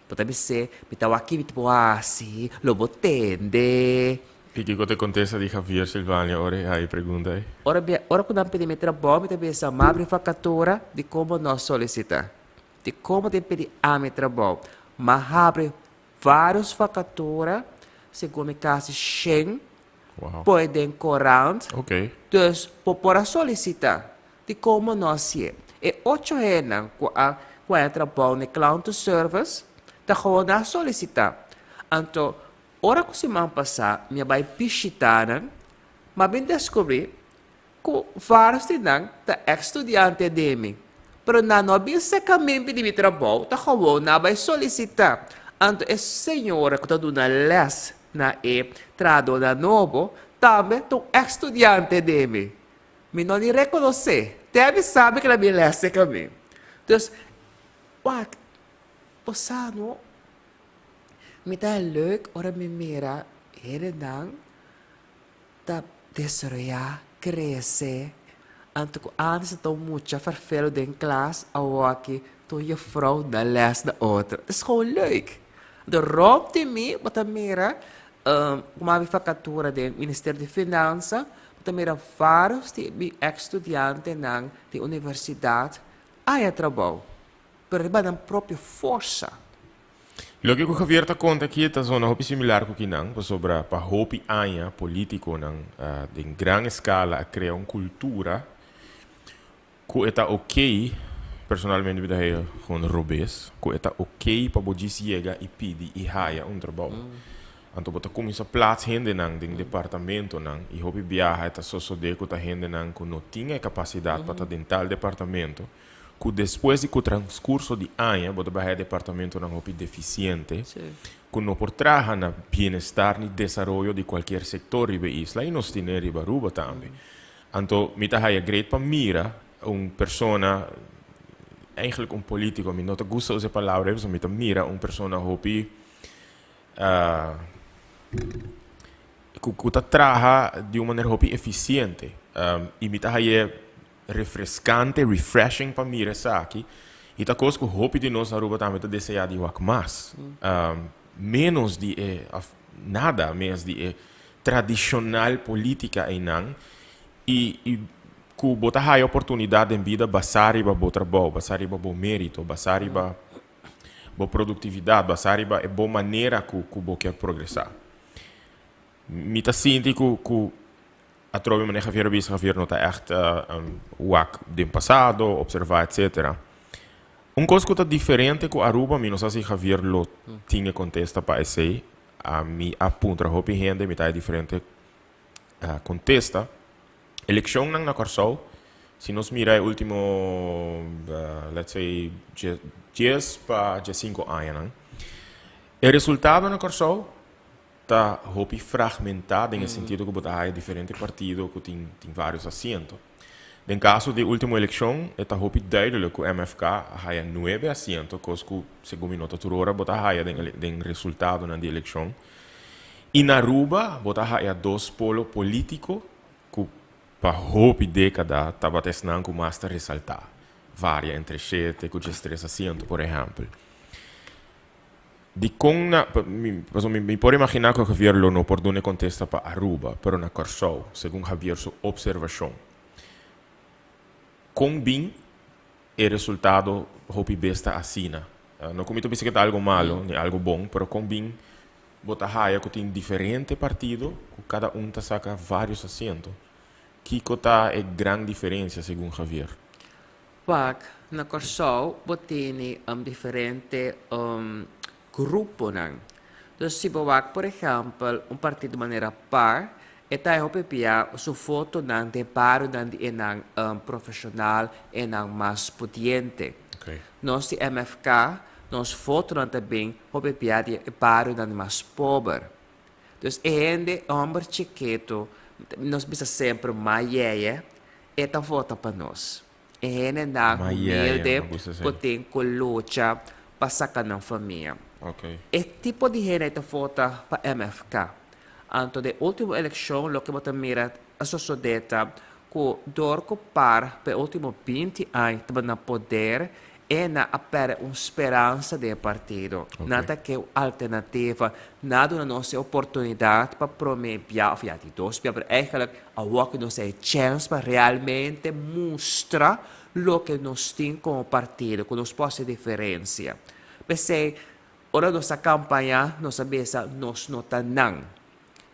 B: Bo ta bis'é, Mi ta wak mi ta por hasi, lo bo tende.
A: I kiko ta e kontesta di Javier Silvania ora e haña e pregunta ei?
B: Ora bia, ora ku nan pidi mi trabou, mi ta bisa, M'abri vakatura, dikon bo no a solisitá? Dikon bo tin pidi ami trabou? M'a habri vários vakatura, segun mi kasi shen.
A: Wow.
B: Poi den korant.
A: Ok.
B: Dus bo por a solicita. Di como no hacié. E ocho hendenan cu a cu a trabou na e klantenservice ta gewoon a solicita. Anto ora cu siman pasa mi a bay bishita nan, mi a bin descubri cu varios di nan ta ex studiante di mi. Pero nan no a bin saca mi di mi trabou, ta gewoon nan a bay solicita. Anto e señora cu ta duna les na e trahadónan nobo, tambe ta un ex studiante di mi. Mi no ni rekonosé. Te a mi sabi ku el a bin les serka mi. Dus, wak, bo sa no, mi ta leuk ora mi mira hendenan ta desaroyá, krese. Anto ku ántes ta un mucha ferfelu den klas, awoki ta un jufrou na les na otro. Es gewoon leuk. Anto rònt di mi bo ta mira ku mi vakatura den Ministerio di Finansa, bo ta mira vários di mi eks studiantenan di universidat haña trabou, pero riba nan propio forsa.
A: Loke ku Javier ta konta aki ta zona hopi similar ku kinan, pasobra pa hopi aña polítikonan den gran eskala a krea un kultura ku e ta okey, personalmente mi ta haya gewoon robes, ku e ta okey pa bo djis yega i pidi i haya un trabou. Anto bo ta kuminsá plats hendenan den departamentonan i hopi biaha e ta sosodé ku ta hendenan ku no tin e kapasidat pa ta den tal departamento. Ku despues di ku transkurso di aña bo ta bai haya departamentonan hopi defisiente ku no por traha na bienestar ni desaroyo di kualkier sektor riba e isla i nos tine riba Aruba tambe. Anto mi ta haya great pa mira un persona. eigenlijk un politico, mi no ta gusta usa e palabra ei, pasobra mi ta mira un persona hopi cu cu ta traha di un manera hopi eficiente y mi ta haye refrescante, refreshing pa mira esaki y ta cos cu hopi di nos na Aruba tambe ta desea di wak mas. Menos di e of nada mes di e tradicional politica eynan y y cu bo ta haya oportunidad den bida basa riba bo trabou, basa riba bo merito, basa riba bo productividad, basa riba e bo manera cu cu bo kier progresa. Mi ta sinti cu cu atrobe manera Javier a bisa, Javier no ta echt wak den pasado, observa etcetera. Un cos cu ta diferente cu Aruba, mi no sa si Javier lo tin e contesta pa esey, ami a puntra hopi hende, mi ta haya diferente contesta. Eleccionnan na Kòrsou, si nos mira e ultimo let's say dies pa diesinco añanan, e resultado na Kòrsou ta hopi fragmentá den e sentido ku bo ta haya diferente partido ku tin tin vários asiento. Den kaso di e último elekshon e ta hopi duidelijk ku MFK a haya nuebe asiento, kos ku segun mi no ta tur ora bo ta haya den den resultadonan di elekshon. I na Aruba bo ta haya dos polo polítiko ku pa hopi dékada tabata esnan ku mas ta resaltá, varia entre shete ku diestres asiento, por ehèmpel. Dikon na, pasobra mi por imaginá ku Javier lo no por duna e kontesta pa Aruba, pero na Kòrsou, segun Javier su opservashon, kon bin e resultado hopi bes ta asina? No ku mi ta bisa ku ta algu malu ni algu bon, pero kon bin bo ta haya ku tin diferente partido ku kada un ta saka vários asiento? Kiko ta e gran diferensia segun Javier?
B: Wak, na Kòrsou bo tene diferente gruponan. Dus si bo wak por ehèmpel un partido manera par, e ta e hopi bia su fotonan den barionan di enan profeshonal, enan mas pudiente. Nos di MFK, nos fotonan ta bin hopi bia di e barionan di mas pober. Dus e hende, e hòmber chiketu, nos bisa semper mayeye, E ta vota pa nos. E hendenan humilde ku tin ku lucha pa saka nan famia. E tipo di hende ta vota pa MFK. Anto den ultimo elekshon loke bo ta mira a sosodé ta ku dor ku par pa e ultimo 20 aña tabata na poder E na a perde un speransa den e partido. Nan ta ke un alternativa. Nan a duna nos e oportunidad pa prome bia of ya di dos bia, pero eigenlijk awor ku nos a e chens pa realmente mustra loke nos tin komo partido, ku nos por hasi diferensia. P'esei, ora nos a kampaña, nos a bisa nos no ta nan.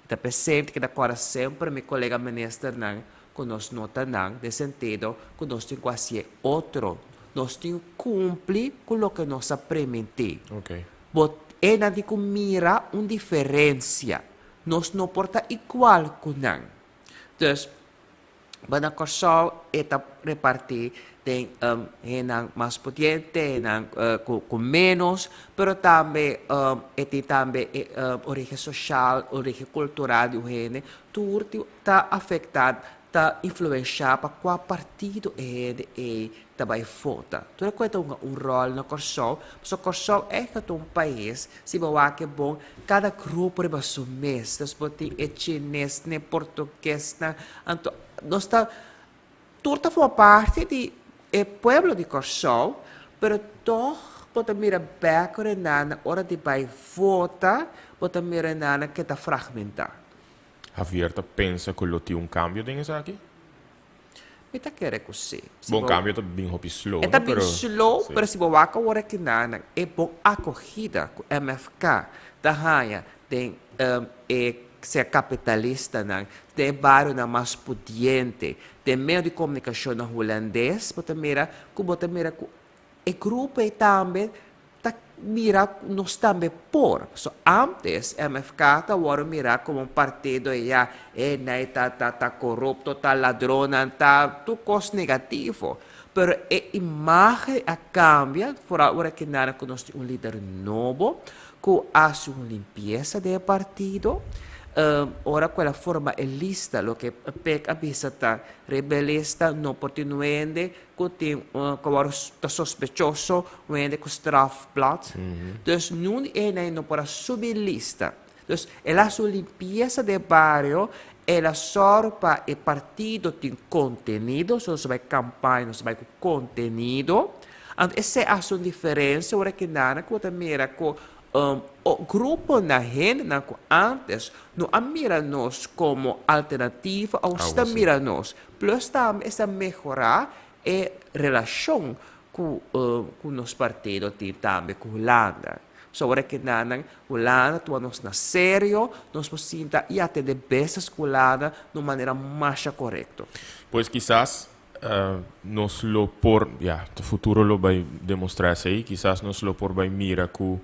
B: Ta p'esei mi ta keda kòrda semper mi kolega ministernan ku nos no ta nan den sentido ku nos tin ku hasié otro. Nos tin kumpli ku loke nos a primintí. Bo e nan tin ku mira un diferensia. Nos no por ta igual ku nan. Dus. Bo na Kòrsou e ta repartí den hennan mas pudiente, hennan ku ménos, pero tambe e tin tambe e origen soshal, origen kultural di un hende, tur ta afektá, ta influenshá pa kua partido e hende ei ta bai vota. Tur e kos ta hunga un ròl na Kòrsou, pasobra Kòrsou ègt ta un pais, si bo wak e bon, kada grupo riba su mes. Nos por tin e chinesnan, e portuguesnan, anto nos ta tur ta forma parti di e pueblo di Kòrsou, pero tòg bo ta mira bèk ora e nan ora di bai vota, bo ta mira e nan ke ta fragmentá.
A: Javier ta pensa ku lo tin un kambio den esaki?
B: Mi ta kere ku si.
A: Si Bon bo kambio ta bin hopi slow,
B: E
A: no?
B: ta bin
A: Pero
B: slow,
A: si.
B: pero si bo wak awor aki nan, e bon akogida ku MFK ta haña den e sea kapitalistanan, den e barionan mas pudiente, den medio di komunikashonnan hulandes, bo ta mira ku bo ta mira ku e grupo ei tambe ta mira nos tambe por. So antes MFK ta wòrdu mirá komo un partido e ya e nai ta ta ta korupto, ta ladronnan, ta tur kos negativo. Pero e imágen a kambia foral ora ki nada ku nos tin un lider nobo ku hasi un limpiesa den e partido. Ora ku el a forma e lista, loke Pek a bisa ta, Riba e lista no por tin un hende ku tin ku awor ta sospechoso, un hende ku strafblad. Dus niun di e hende no por a subi lista. Dus el a hasi un limpiesa den e bario, el a sòru pa e partido tin kontenido, so nos a bai kampaña, nos a bai ku kontenido. Anto esei a hasi un diferensia ora ki nan ku bo ta mira ku gruponan, hendenan ku ántes no a mira nos komo alternativa, awor si ta mira nos. Plus tambe esta mehorá e relashon ku ku nos partido tin tambe ku Hulanda. So ora ke nan Hulanda tuma nos na serio, nos por sinta i atende business ku Hulanda na un manera masha korekto.
A: Pues kisas nos lo por, ya, futuro lo bai demostra esei, kisas nos lo por bai mira ku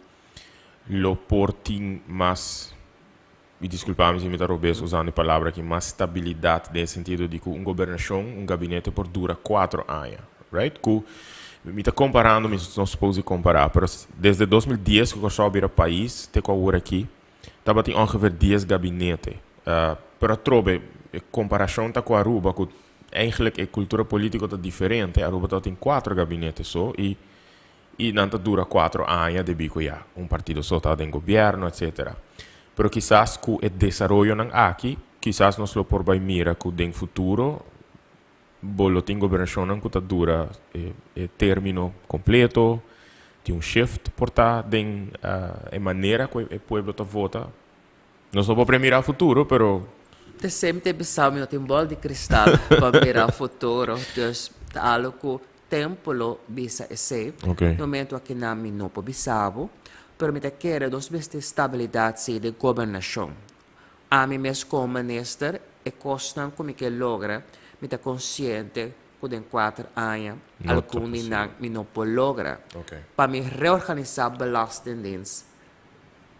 A: lo por tin mas, i diskulpa mi si mi ta robes usando e palabra aki, mas stabilidat den e sentido di ku un gobernashon, un gabinete por dura kuatro aña, right? Ku mi ta komparando, mi no suppose di kompará, pero desde 2010 ku Kòrsou a bira pais te ku awor aki, tabatin ongeveer dies gabinete. Pero atrobe e komparashon ta ku Aruba ku eigenlijk e kultura polítiko ta diferente, Aruba tabatin kuatro gabinete so i I nan ta dura cuatro aña debí cu ya un partido so ta den gobierno, etcetera. Pero kisas cu e desaroyonan aki, kisas nos lo por bay mira cu den futuro bo lo tin gobernacionnan cu ta dura e e termino completo, tin un shift por ta den e manera cu e pueblo ta vota. Nos no por premira futuro, pero.
B: Te semper te bisa mi no tin bol di cristal pa mira futuro, dus ta algo cu Tempo lo bisa esei.
A: Ok.
B: Momento aki nan mi no por bisa bo, pero mi ta kere nos mester stabilidad si den gobernacion. Ami mes como minister e cosnan cu mi ke logra mi ta consciente cu den cuater aña
A: No ta
B: algun di
A: posibel.
B: nan mi no por logra.
A: Ok.
B: Pa mi reorganisa belastingdienst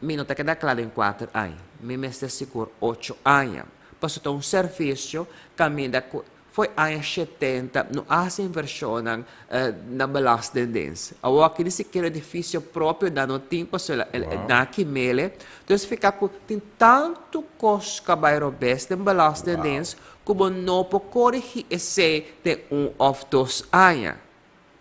B: mi no ta keda cla den cuater aña, mi mester sigur ocho aña. Pasobra ta un servicio caminda cu Fo'i aña shetenta no a hasi invershonnan na Belastingdienst. Awor aki ni sikiera edifisio propio nan no tin pasobra nan a kimele. Entonces fika ku tin tantu kos ku a bai robes den Belastingdienst ku bo no por korigí esei den un òf dos aña.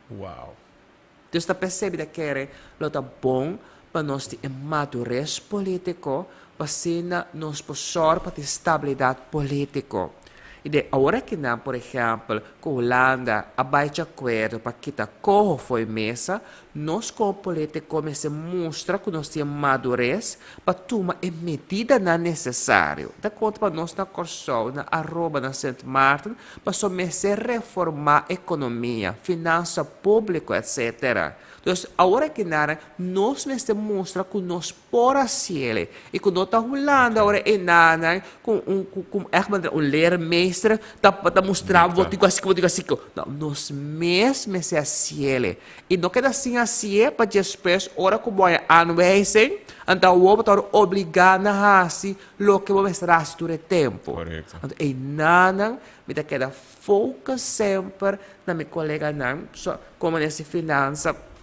B: Entonces ta p'esei mi ta kere lo ta bon pa nos tin e madures politico pa asina nos por sòru pa tin stabilidad politico. I den ora kinan por ehempel ku Hulanda a bai djakuerdo pa kita koho fo'i mesa, nos komo politico mester mustra ku nos tin e madures pa tuma e medidanan nesesario. Ta konta pa nos na Kòrsou, na Aruba, na Sint Maarten, pasobra mester reformá ekonomia, finansa públiko, etcetera. Dus awor aki nada nos mester mustra ku nos por hasiel i ku no ta Hulanda ora e nanan ku un ku ègt manera un leermeester ta ta mustra bo tin ku hasi bo tin ku hasi. No, nos mes mester hasiel i no keda sin hasié pa despues ora ku bo haña aanwijzing anto awor bo ta wòrdu obligá na hasi loke bo mester hasi tur e tempu. Anto e nanan mi ta keda focus semper na mi coleganan so como den si finansa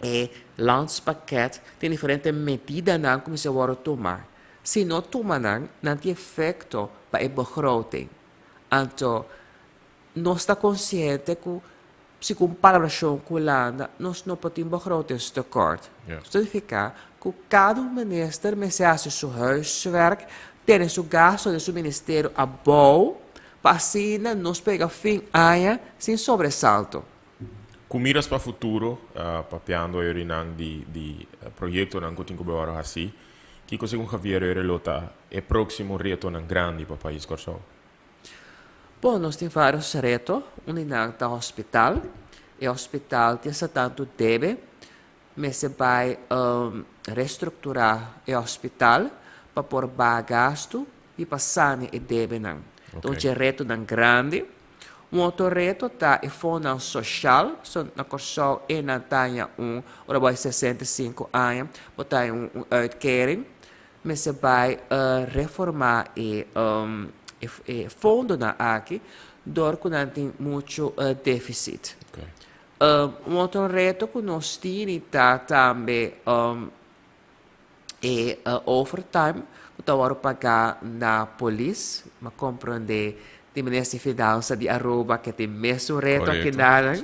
B: e landspakket tin diferente medidanan cu mester wordo tuma si no tuma nan nan tin efecto pa e begroting anto nos ta consciente cu si cu un palabracion cu Hulanda nos no por tin begrotingstekort significa cu cada un minister mester haci su huiswerk tene su gasto den su ministerio abou Pa asina nos pega fin aña sin sobresalto.
A: Ku miras pa futuro, papiando ayorinan di di proyektonan ku tin ku bai wòrdu hasí, kiko segun Javier Ere lo ta e próksimo retonan grandi pa pais Kòrsou?
B: Bon, nos tin vários reto. Un di nan ta hospital. E hospital tin sa tantu debe. Mester bai restrukturá e hospital pa por baha gastu i pa sania e debenan. Ta un dje retonan grandi. Un otro reto ta e fondonan soshal. So na Kòrsou e nan ta haña un, ora bo a 65 aña, bo ta haña un uitkering. Mester bai reformá e e fondonan aki dor ku nan tin muchu defisit. Un otro reto ku nos tini ta tambe. E overtime ku ta wòrdu pagá na polis, mi a komprondé di Minister di Finansa di Aruba ke tin mesun reto akinan.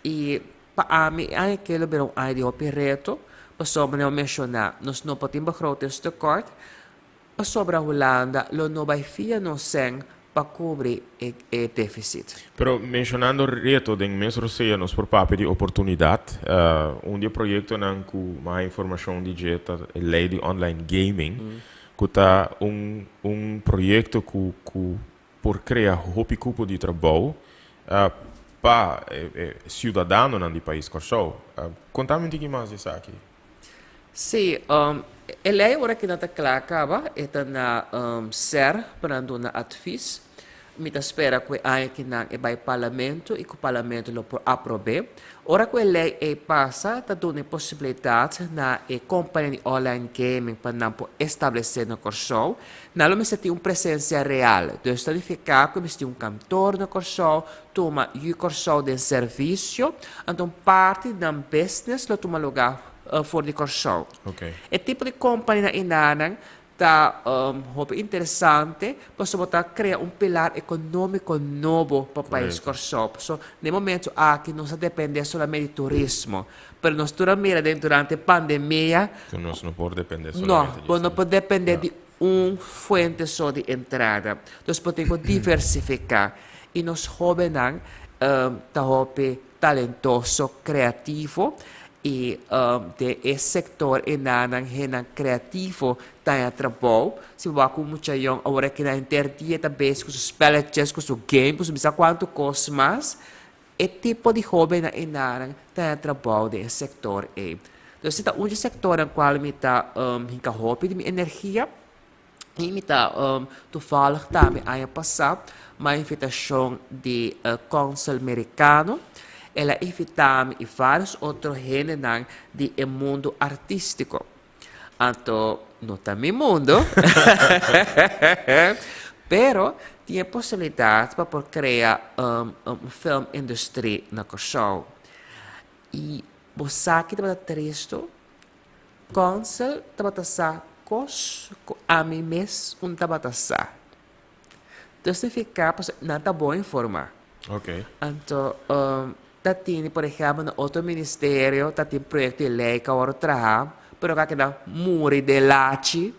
B: I pa ami e aña ke lo bira un aña di hopi reto, pasobra mi a menshoná nos no por tin begrotingstekort, pasobra Hulanda lo no bai fia nos sèn pa kubri e deficit.
A: Pero menshonando reto den mes rosea nos por papia di oportunidat. Un di e proyektonan ku mas informashon di dje ta e lei di online gaming ku ta un un proyekto ku ku por krea hopi kupo di trabou pa e siudadanonan di pais Kòrsou. Konta mi un tiki mas di esaki.
B: Sí, e lei ora ki nan ta kla kaba, e ta na ser pa nan duna advis. Mi ta spera ku e aña ki nan e bai parlamento i ku parlamento lo por aprob'é. Ora ku e lei ei pasa, ta duna e posibilidat na e kompania di online gaming pa nan por establesé na Kòrsou. Nan lo mester tin un presensia real. Dus ta nifiká ku e mester tin un kantor na Kòrsou, tuma yu Kòrsou den servisio, anto un parti di nan business lo tuma lugá for di Kòrsou. E tipo di kompanianan enanan ta hopi interesante pasobra bo ta krea un pilar ekonómiko nobo pa pais Kòrsou. Pasobra den e momento aki nos ta dependé solamente di turismo, pero nos tur a mira den durante pandemia.
A: Ku nos no por dependé solamente di.
B: No, bo no por dependé di un fuente so di entrada. Dus bo tin ku diversifiká. I nos hóbennan ta hopi talentoso, kreativo i den e sektor enanan hennan kreativo ta haña trabou. Si bo wak un mucha yòn awor aki nan henter dia ta bezig ku su spelletjes, ku su game, ku su bisa kuantu kos mas. E tipo di hóbennan enanan ta haña trabou den e sektor ei. Dus e ta un di e sektornan kual mi ta hinka hopi di mi energia. I mi ta toevallig tambe aña pasá m'a invitashon di kònsel merikano. El a invitá mi i vários otro hendenan di e mundu artístiko. Anto no ta mi mundu, pero tin e posibilidat pa por krea un filmindustrie na Kòrsou. I bo sa ki tabata tristu? Kònsel tabata sa kos ku ami mes un tabata sa. Dus nifiká pasobra nan ta bon informá. Anto ta tini por ehèmpel na otro ministerio ta tin proyekto di lei ku a wòrdu traha pero ku a keda muri den lachi.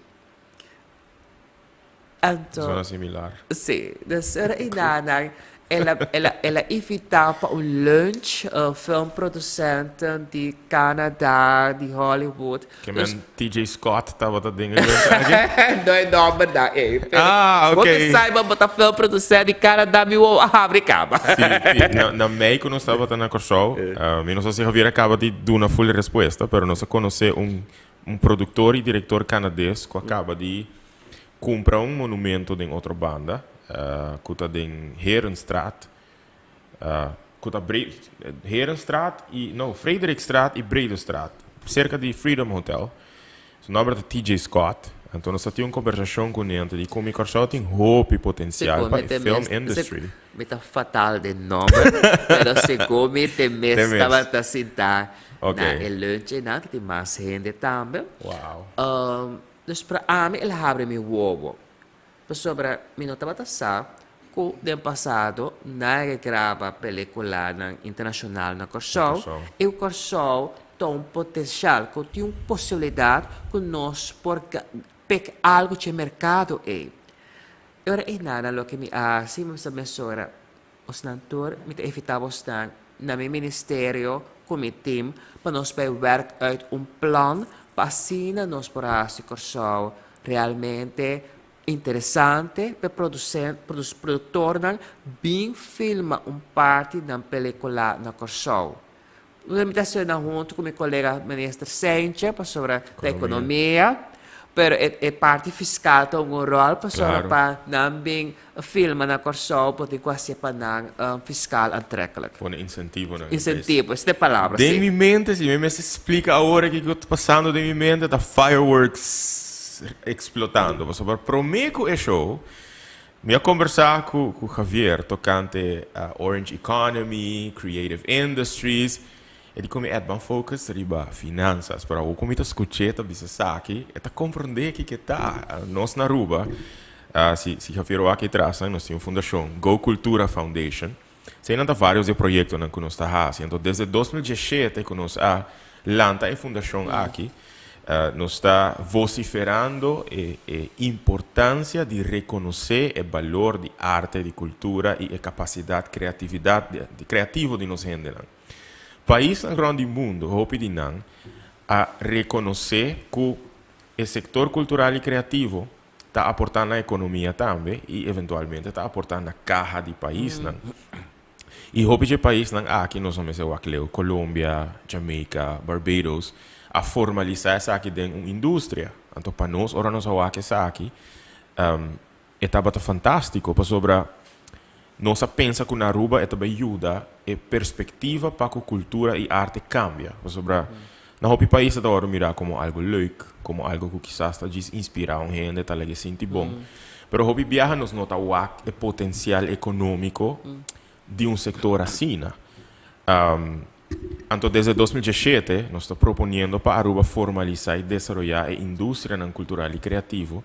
B: Anto.
A: Zona similar.
B: Sí, dus ora i nanan el a el a el a invitá pa un lunch filmproducenten di Canada, di Hollywood.
A: Ke men TJ Scott tabata den e lunch aki?
B: No e nomber nan ei, pero
A: Ah,
B: bo
A: ok.
B: ta sai bo ta filmproducent di Canada mi wou a habri kaba.
A: Sí, sí. Na na mei ku nos tabata na Kòrsou, mi no sa si Javier a kaba di duna full respuesta, pero nos a konosé un un produktor i direktor kanades ku a kaba di Cumpra un monumento den otro banda cu ta den Herenstraat, cu ta Herenstraat y no, Frederikstraat y Bredestraat, cerca di Freedom Hotel. Su nomber ta TJ Scott. Anto nos ta tin un conversacion cu ne, anto di cu mi Corsou tin hopi potencial pa e film industry.
B: Mi ta fatal den nomber, pero segun mi te mes tabata sinta na e lunch einan, tin mas hende tambe.
A: Wow.
B: Dus pra ami el habri mi wowo, pasobra mi no tabata sa ku den pasado nan a graba pelikulanan internashonal na Kòrsou i ku Kòrsou ta un potensial, ku tin un posibilidat ku nos por pek algu dje merkado ei. E ora einan loke mi a hasi, mi bisa mesora, Bosnan tur, mi ta invitá bosnan na mi ministerio ku mi tim pa nos bai wèrk uit un plan pa asina nos por hasi Kòrsou realmente interesante pa e produktornan bin filma un parti di nan pelikula na Kòrsou. Mi ta haciendo nan hunto cu mi colega minister Seintje pasobra ta economia, pero e parti fiscal ta un rol pasobra pa nan bin filma na Corsou bo tin cu haci pa nan fiscal aantrekkelijk.
A: Pone incentivonan in place.
B: Incentivo, esta e palabra,
A: Den
B: si.
A: mi mente, si mi mester splica awor kico ta pasando den mi mente, ta fireworks explotando. Pasobra prome cu e show, Mi a kombersá ku ku Javier tokante Orange Economy, Creative Industries. E di ku mi Ed ban focus riba finanzas, pero awor ku mi ta skuch'é ta bisa esaki, e ta komprondé kiko e ta. Nos na Aruba, si si Javier wak aki tras nan, nos tin un fundashon, Go Cultura Foundation. Eseinan ta varios di e proyektonan ku nos ta hasi. Anto desde 2017 ku nos a lanta e fundashon aki, nos ta vosiferando e e importansia di rekonosé e balor di arte, di kultura i e kapasidat kreatividat di kreativo di nos hendenan. Paisnan rond di mundo, hopi di nan a reconoce cu e sector cultural y creativo ta aporta na economia tambe y eventualmente ta aporta na caha di paisnan. Y hopi dje paisnan aki, nos no mester wak leu, Colombia, Jamaica, Barbados, a formalisa esaki den un industria. Anto pa nos, ora nos a wak esaki, E tabata fantástiko pasobra nos a pensa ku na Aruba e ta bai yuda e perspektiva pa ku kultura i arte kambia. Pasobra na hopi pais ta wòrdu mirá komo algu leuk, komo algu ku kisas ta djis inspirá un hende, ta laga e sinti bon. Pero hopi biaha nos no ta wak e potensial ekonómiko di un sektor asina. Anto desde 2017 nos ta proponiendo pa Aruba formalisa y desaroya e industrianan cultural y creativo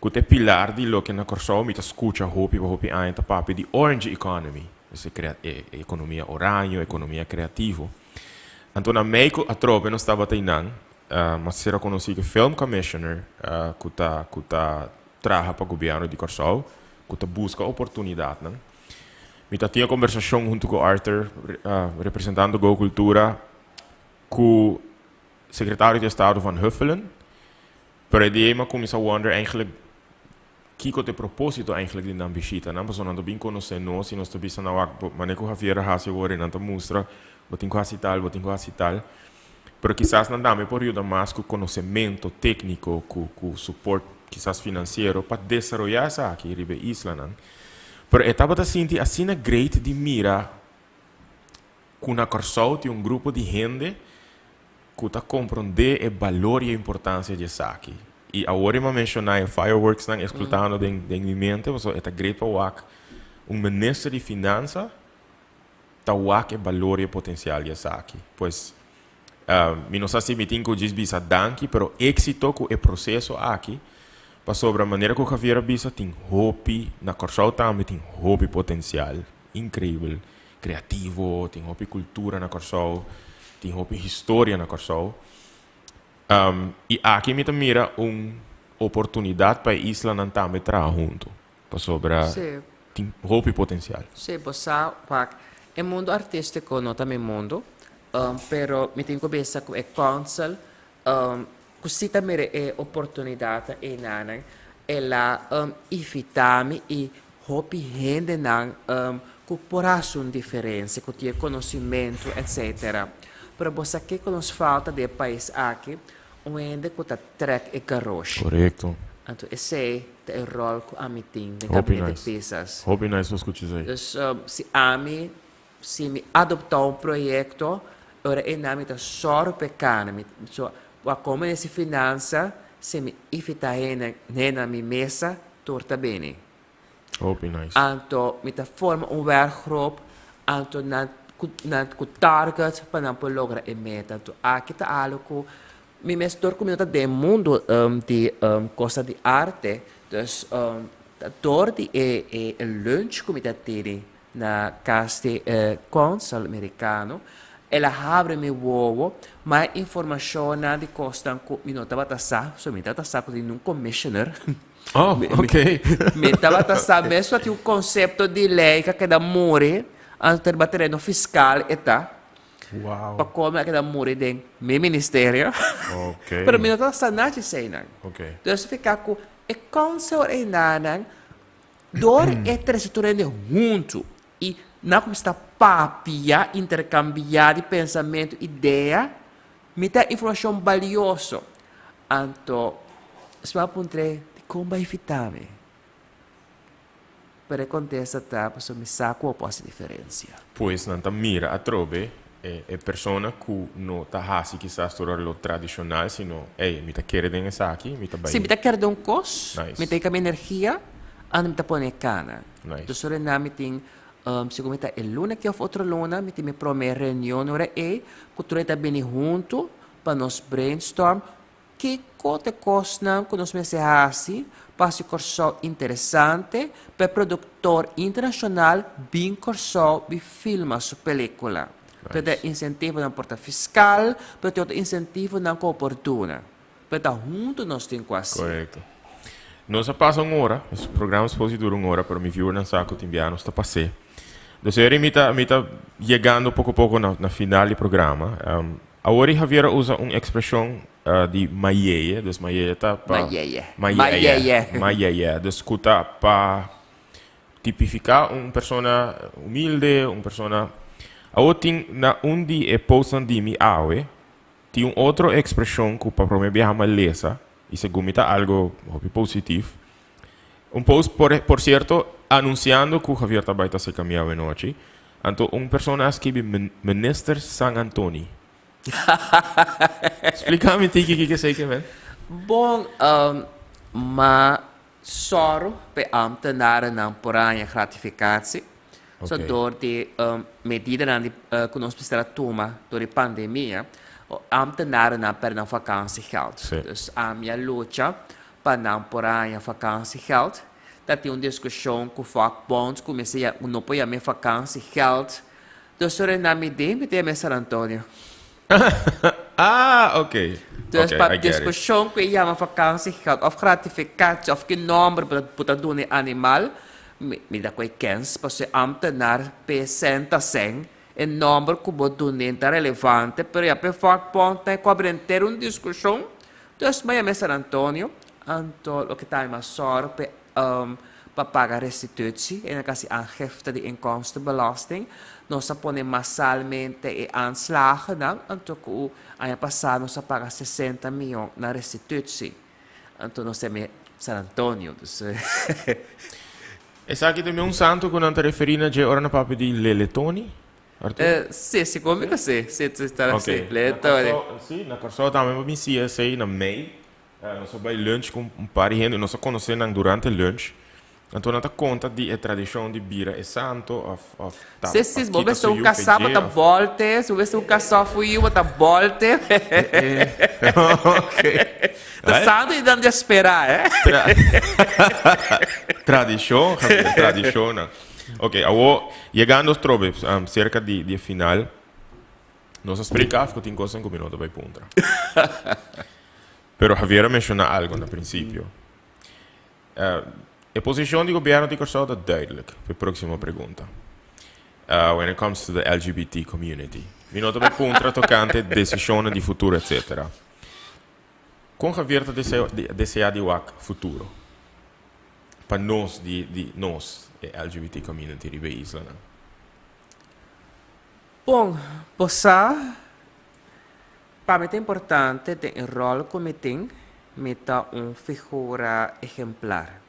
A: cu ta e pilar di loke na Corsou mi ta scucha hopi pa hopi aña ta papia di orange economy, es e economia oraño, economia creativo. Anto na mei cu atrobe nos tabata eynan, mas sera conoci cu e film commissioner cu ta cu ta traha pa gobierno di Corsou cu ta busca oportunidadnan. Mi ta tin e kombersashon huntu ku Arthur, representando Go Cultura, ku sekretario di estado Van Huffelen, pero e di ei mi a kuminsá wonder eigenlijk kiko ta e propósito eigenlijk di nan bishita nan, pasobra nan ta bin konosé nos i nos ta bisa nan wak, bo manera ku Javier a hasi awor i nan ta mustra bo tin ku hasi tal, bo tin ku hasi tal, pero kisas nan tambe por yuda mas ku konosementu tékniko, ku support kisas finansiero pa desaroyá esaki riba e islanan. Pero e tabata sinti asina great di mira ku na Kòrsou tin un grupo di hende ku ta komprondé e balor i e importansia di esaki. I awor i mi a menshoná e fireworksnan eksplotando den den mi mente pasobra e ta great pa wak un minister di finansa ta wak e balor i e potensial di esaki. Pues mi no sa si mi tin ku djis bisa danki, pero éksito ku e proseso aki, pasobra manera ku Javier a bisa tin hopi, na Kòrsou tambe tin hopi potensial inkreibel, kreativo, tin hopi kultura na Kòrsou, tin hopi historia na Kòrsou. I aki mi ta mira un oportunidat pa e islanan tambe traha huntu. Pasobra tin hopi potencial.
B: Sí, bo sa, wak, e mundo artístico no ta mi mundo, pero mi tin cu bisa cu e council cu si ta mira e oportunidadnan einanan, el a invita mi y hopi hendenan cu por haci un diferencia, cu tin e conocimento, etcetera. Pero bo sa kico nos falta den e pais aki? Un hende cu ta trek e garoshi.
A: Corecto.
B: Anto esey ta e rol cu ami tin den
A: Hopi
B: Gabinete
A: nice.
B: Pisas.
A: Hopi nice pa scucha esey.
B: Dus si ami, si mi adopta un proyecto, ora eynan mi ta sòru pa e cana. Mi, so, wak como den si finansa, si mi invita hende na mi mesa, tur ta bini.
A: Hopi nice.
B: Anto mi ta forma un werkgroep, anto nan ku nan ku target pa nan por logra e meta. Anto aki ta algo ku mi mes dor ku mi no ta den mundo di cosa di arte, dus ta dor di e e lunch ku mi ta tene na kas di e consul merikano, el a habri mi wowo, ma e informashonnan di kosnan ku mi no tabata sa, so mi tabata sa ku tin un commissioner.
A: Oh, ok.
B: Mi tabata sa mes ku tin un konsepto di lei ku a keda muri, anto riba tereno fiskal e ta.
A: Wow.
B: Pa kome a keda muri den mi ministerio.
A: Ok.
B: Pero mi no tabata sa nada di eseinan.
A: Ok.
B: Dus fika ku e konseo einanan, dor e trese tur hende huntu i nan kuminsá papia, interkambiá di pensamentu, idea, Mi ta informashon balioso. Anto su a puntr'é, Dikon bo a invitá mi? Pero e kontesta ta, Pasobra mi sa ku bo por hasi diferensia.
A: Pues nan ta mira atrobe e persona ku no ta hasi kisas tur ora lo tradishonal, sino, ey, mi ta kere den esaki, mi ta bai.
B: Si mi ta kere den un kos,
A: Nice.
B: mi ta hika mi energia, anto mi ta pone e kana.
A: Nice.
B: Entonces ora nan mi tin. Segun mi ta e luna aki of otro luna mi tin mi prome reunion ora ei ku tur e ta bini huntu pa nos brainstorm kiko ta e kosnan ku nos mester hasi pa hasi Kòrsou interesante pa e produktor internashonal bin Kòrsou bin filma su pelikula. Pero ta insentivonan por ta fiskal, pero tin otro insentivonan ku bo por duna. Pero ta huntu nos tin ku hasi.
A: Korekto. Nos a pasa un ora, nos programa supos di dura un ora, pero mi viewernan sa ku tin biaha nos ta pas'é. Dus eri mi ta mi ta yegando poko poko na na final di programa. Awor i Javier a usa un ekspreshon di mayeye, dus mayeye ta pa
B: Mayeye.
A: Mayeye.
B: Mayeye.
A: Mayeye. Dus ku ta pa tipifiká un persona humilde, un persona. Awor tin na un di e postnan di mi awe, Tin un otro expresion cu pa prome biaha mi a lesa y segun mi ta algo hopi positiv. Un post por por cierto anunciando cu Javier ta bay ta acerca mi awenochi. Anto un persona a skibi Minister San Antoni. Splica mi tiki kiko esey ke men.
B: Bon, ma Sòru pa e ámtenarennan por haña gratificatie. So dor di medidanan di ku nos mester a tuma dor di pandemia, ámtenarennan a pèrdè nan vakansiegeld. Dus ami a lucha pa nan por haña vakansiegeld. Ta tin un diskushon ku vakbond ku mester ya no por yam'é vakansiegeld. Dus ora nan mi den mi ta yam'é San Antonio.
A: Ah, ok.
B: Dus
A: Ok,
B: pa
A: I get it.
B: diskushon ku e yama vakansiegeld òf gratificatie òf ki nòmber bo ta bo ta duna e animal, mi mi ta kohe kens pasobra e ámtenar p'e sèn ta sèn, e nòmber ku bo dun'é ta relevante, pero ya p'e vakbond ta e kòbra henter un diskushon. Dus mi a yama e San Antonio, anto loke ta mi mas sòru p'e pa paga restitutie, e nan kasi aangifte di inkomstenbelasting. Nos a pone masalmente e aanslagennan, anto ku aña pasá nos a paga 60 mion na restitutie. Anto nos ta San Antonio, dus.
A: Esaki ta mi un santo ku nan ta referí na dje ora nan papia di Leletoni, Arturo?
B: Sí, sí, komo mi sí, sí, sí, sí, Leletoni.
A: Sí, na Kòrsou tambe bo bin siña esei na mei. Nos a bai lunch ku un par di hende, nos a konosé nan durante lunch. Anto nan ta konta di e tradishon di bira e santo òf òf ta
B: Sí, sí,
A: òf
B: bo
A: kita
B: mester
A: su
B: un
A: yu
B: kasá bo
A: p'e dje
B: ta
A: òf.
B: bòlte, si bo mester un kasá fu yu bo ta bòlte.
A: Ok.
B: Ta santo di nan di a sperá, eh.
A: Tra tradishon, Javier, tradishonnan. Ok, awor yegando trobe serka di di e final. Nos a spreek af ku tin kosnan ku mi no ta bai puntra. Pero Javier a menshoná algu na prinsipio. E posishon di gobièrnu di Kòrsou ta duidelijk pa e próksimo pregunta. When it comes to the LGBT community. Mi no ta bai puntra tokante desishonnan di futuro etcetera. Kon Javier ta deseá di wak futuro pa nos di nos e LGBT community riba e islanan?
B: Bon, bo sa, pa mi ta importante den e ròl ku mi tin, mi ta un figura ehemplar.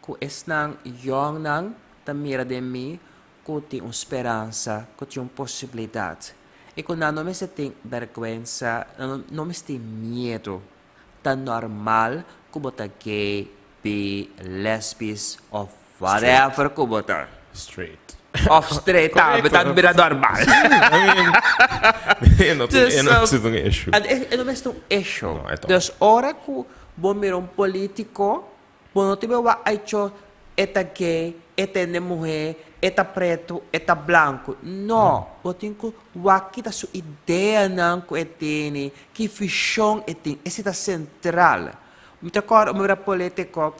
B: Ku esnan yòngnan ta mira den mi ku tin un speransa, ku tin un posibilidat. I ku nan no mester tin bèrgwensa, nan no mester tin miedu. Ta normal ku bo ta gay, bi, lesbis òf whatever ku bo ta.
A: Straight.
B: Of straight tambe ta bira normal.
A: E no e no mester ta un issue.
B: E no mester ta un issue. Dus ora ku bo mira un politico, bo no tin wak aycho e ta gay, e ta hende muhe, e ta pretu, e ta blanku. No, bo tin ku wak kita su ideanan ku e tene, ki vision e tin. Esei ta sentral. Mi ta kòrda un mira politico,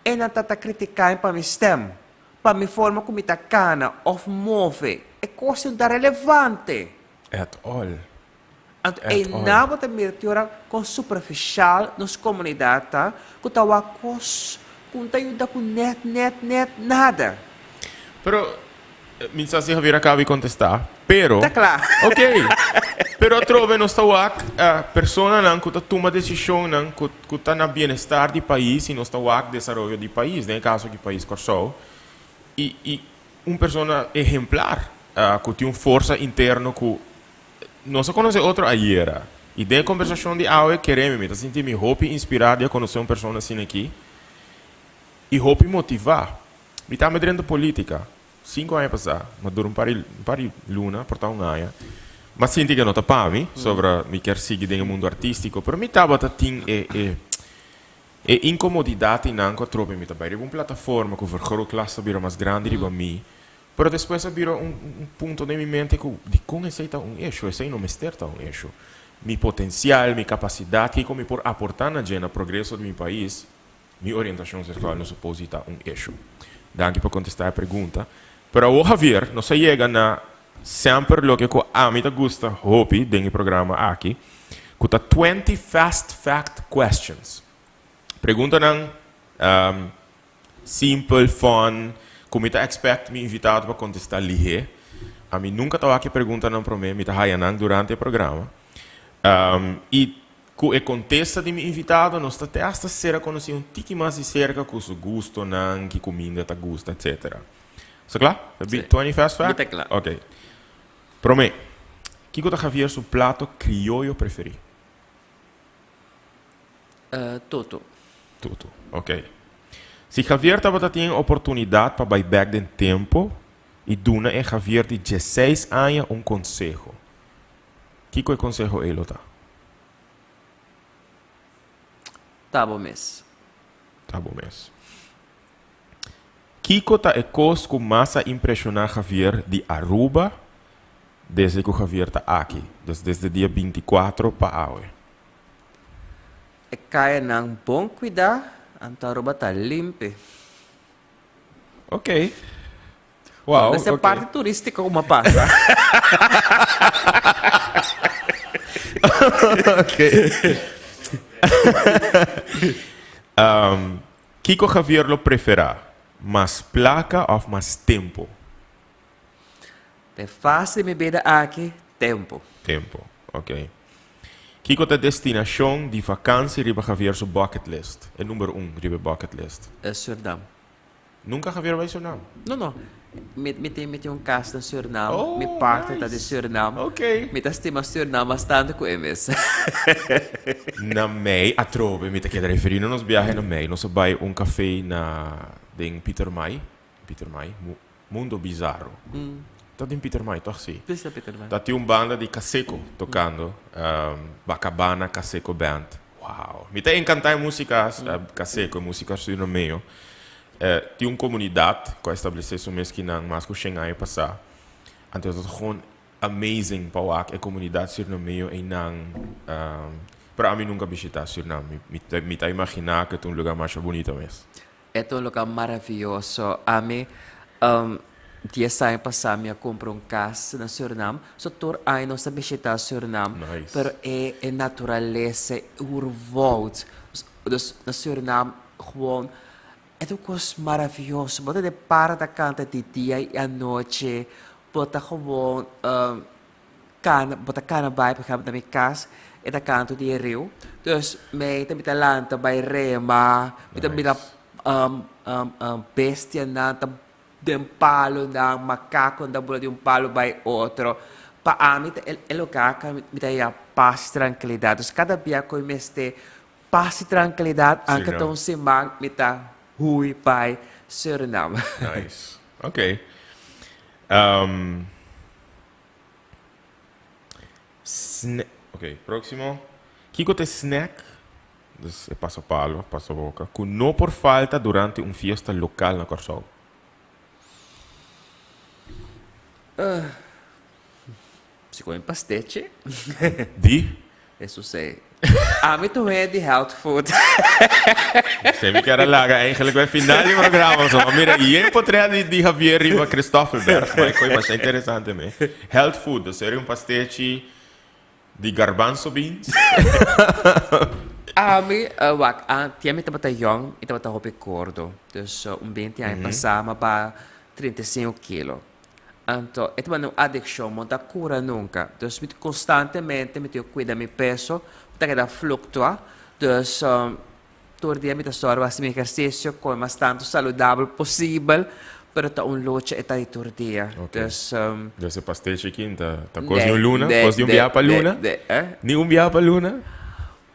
B: e nan ta ta kritika mi pa mi stem. Pa mi forma ku mi ta kana òf move, e kos no ta relevante.
A: At all.
B: Anto einan bo ta mira tin ora kon superfishal nos komunidat ta, ku ta wak kos ku no ta yuda ku nèt nèt nèt nada.
A: Pero, mi sa si Javier a kaba di kontestá, pero.
B: Ta kla.
A: Ok. Pero atrobe nos ta wak personanan ku ta tuma desishonnan ku ku ta na bienestar di pais i nos ta wak desaroyo di pais, den e kaso aki pais Kòrsou, i i un persona ehemplar ku tin un forsa interno ku nos a konosé otro ayera i den e kombersashon di awe kere mi mi ta sinti mi hopi inspirá di a konosé un persona asina aki i hopi motivá. Mi tambe drenta polítika. Sinku aña pasá, m'a dura un par di un par di luna, por ta un aña. M'a sinti ke no ta pa mi, sobra mi kier sigui den e mundu artístiko, pero mi tabata tin e e e inkomodidat einan ku atrobe mi ta bai riba un plataforma ku vergrootglas ta bira mas grandi riba mi, pero despues a bira un un punto den mi mente ku dikon esei ta un issue, esei no mester ta un issue. Mi potensial, mi kapasidat, kiko mi por aportá na dje na progreso di mi pais, Mi orientacion sexual no suppose ta un issue. Danki pa contesta e pregunta. Pero awor Javier, nos a yega na semper loke cu ami ta gusta hopi den e programa aki, cu ta 20 fast fact questions. Preguntanan simpel, fun, cu mi ta expect mi invitado pa contesta lihe. Ami nunca ta wak e preguntanan prome, mi ta haya nan durante e programa. Y Ku e kontesta di mi invitado nos ta te asta sera konosí un tiki mas di serka ku su gustonan, ki kuminda ta gusta, etcetera. Sta kla? Ta bi 20 fast fact?
B: Mi ta kla.
A: Ok. Promé, kiko ta Javier su plato krioyo preferí?
B: Tutu.
A: Tutu, ok. Si Javier tabata tin e oportunidat pa bai bèk den tempu i duna e Javier di dieseis aña un konseho, Kiko e konseho ei lo ta?
B: Ta bo mes.
A: Ta bo mes. Kiko ta e kos ku mas a impreshoná Javier di Aruba desde ku Javier ta aki, dus desde dia 24 pa awe?
B: E kayanan bon kuidá, anto Aruba ta limpi.
A: Ok. Wow,
B: Esa
A: ok.
B: parte turístico como pasa.
A: Ok. Kiko Javier lo preferá, mas placa of mas tempo?
B: De fase di mi bida aki, tempo.
A: Tempo, ok. Kiko ta destinacion di vakantie riba Javier su bucket list? E number un riba e bucket list.
B: Surinam.
A: Nunca Javier bai Surinam?
B: No, no. Mi, mi tin, mi tin un cas na Surinam.
A: Oh,
B: Mi partner ta di
A: nice.
B: Surinam.
A: Ok.
B: Mi ta stima Surinam mas tanto cu e mes.
A: Na mei atrobe mi ta keda referi na nos biahe na mei. Nos a bai un cafe na den Pietermaai. Pietermaai? Mu, Mundo Bizarro. Ta den Pietermaai toch? Si.
B: Sí, ta Pietermaai.
A: Ta tin un banda di Kaseko tocando. Bakabana Kaseko Band. Wow! Mi ta encanta e musica Kaseko, e musica Surinameo. Tin un comunidad cu a establece su mes kinan mas cu shen aña pasa. Anto ta gewoon amazing pa wak e comunidad Surinameo eynan. Pero ami nunca bishita Surinam. Mi ta imagina cu ta un lugar masha bunita mes.
B: E ta un lugar maravioso. Ami, dies aña pasá mi a kumpra un kas na Surinam. So tur aña nos ta bishitá Surinam.
A: Nice.
B: Pero e e naturalesa, e oerwoud. Dus na Surinam gewoon e ta un kos maravioso. Bo ta den para ta kanta di dia i anochi. Bo ta gewoon Kana, bo ta kana bai, por ehempel, na mi kas, e ta kantu di e riu. Dus mi ta mi ta lanta bai rema, mi ta mira bestianan ta den palonan, makakonan ta bula di un palo bai otro. Pa ami ta e lugar ku mi ta haña pas i trankilidat. Dus kada bia ku mi mester pas i trankilidat, anke ta un siman, mi ta hui bai Surinam.
A: Nice. Oké. Sne ok, próximo. Kiko ta e snack, dus e pasapalo, pasaboka, ku no por falta durante un fiesta lokal na Kòrsou?
B: Si komi pastechi.
A: Di?
B: Eso sei. Ami ta hue di health food.
A: Se mi kier a laga eigenlijk bij final di programa so. Maar mira, yen potrea di, di Javier riba Christoffelberg. Maar ik masha interesante me. Health food, dus seria un pastechi di garbanzo beans.
B: Ami, wak, antia mi tabata yong, mi tabata hopi gordo. Dus un 20 aña pasá mi a baha 35 kilo. Anto e ta manda un adikshon, bo no ta kura nunka. Dus mi konstantemente mi tin ku kuida mi peso, mi ta keda fluktua. Dus tur dia mi ta sòru hasi mi ehersisio, kome mas tantu saludabel posibel, pero ta un lucha e ta di tur dia. Dus.
A: Dus e pastechi aki ta kos di un luna? Kos di un biaha pa luna? Ni un biaha pa luna?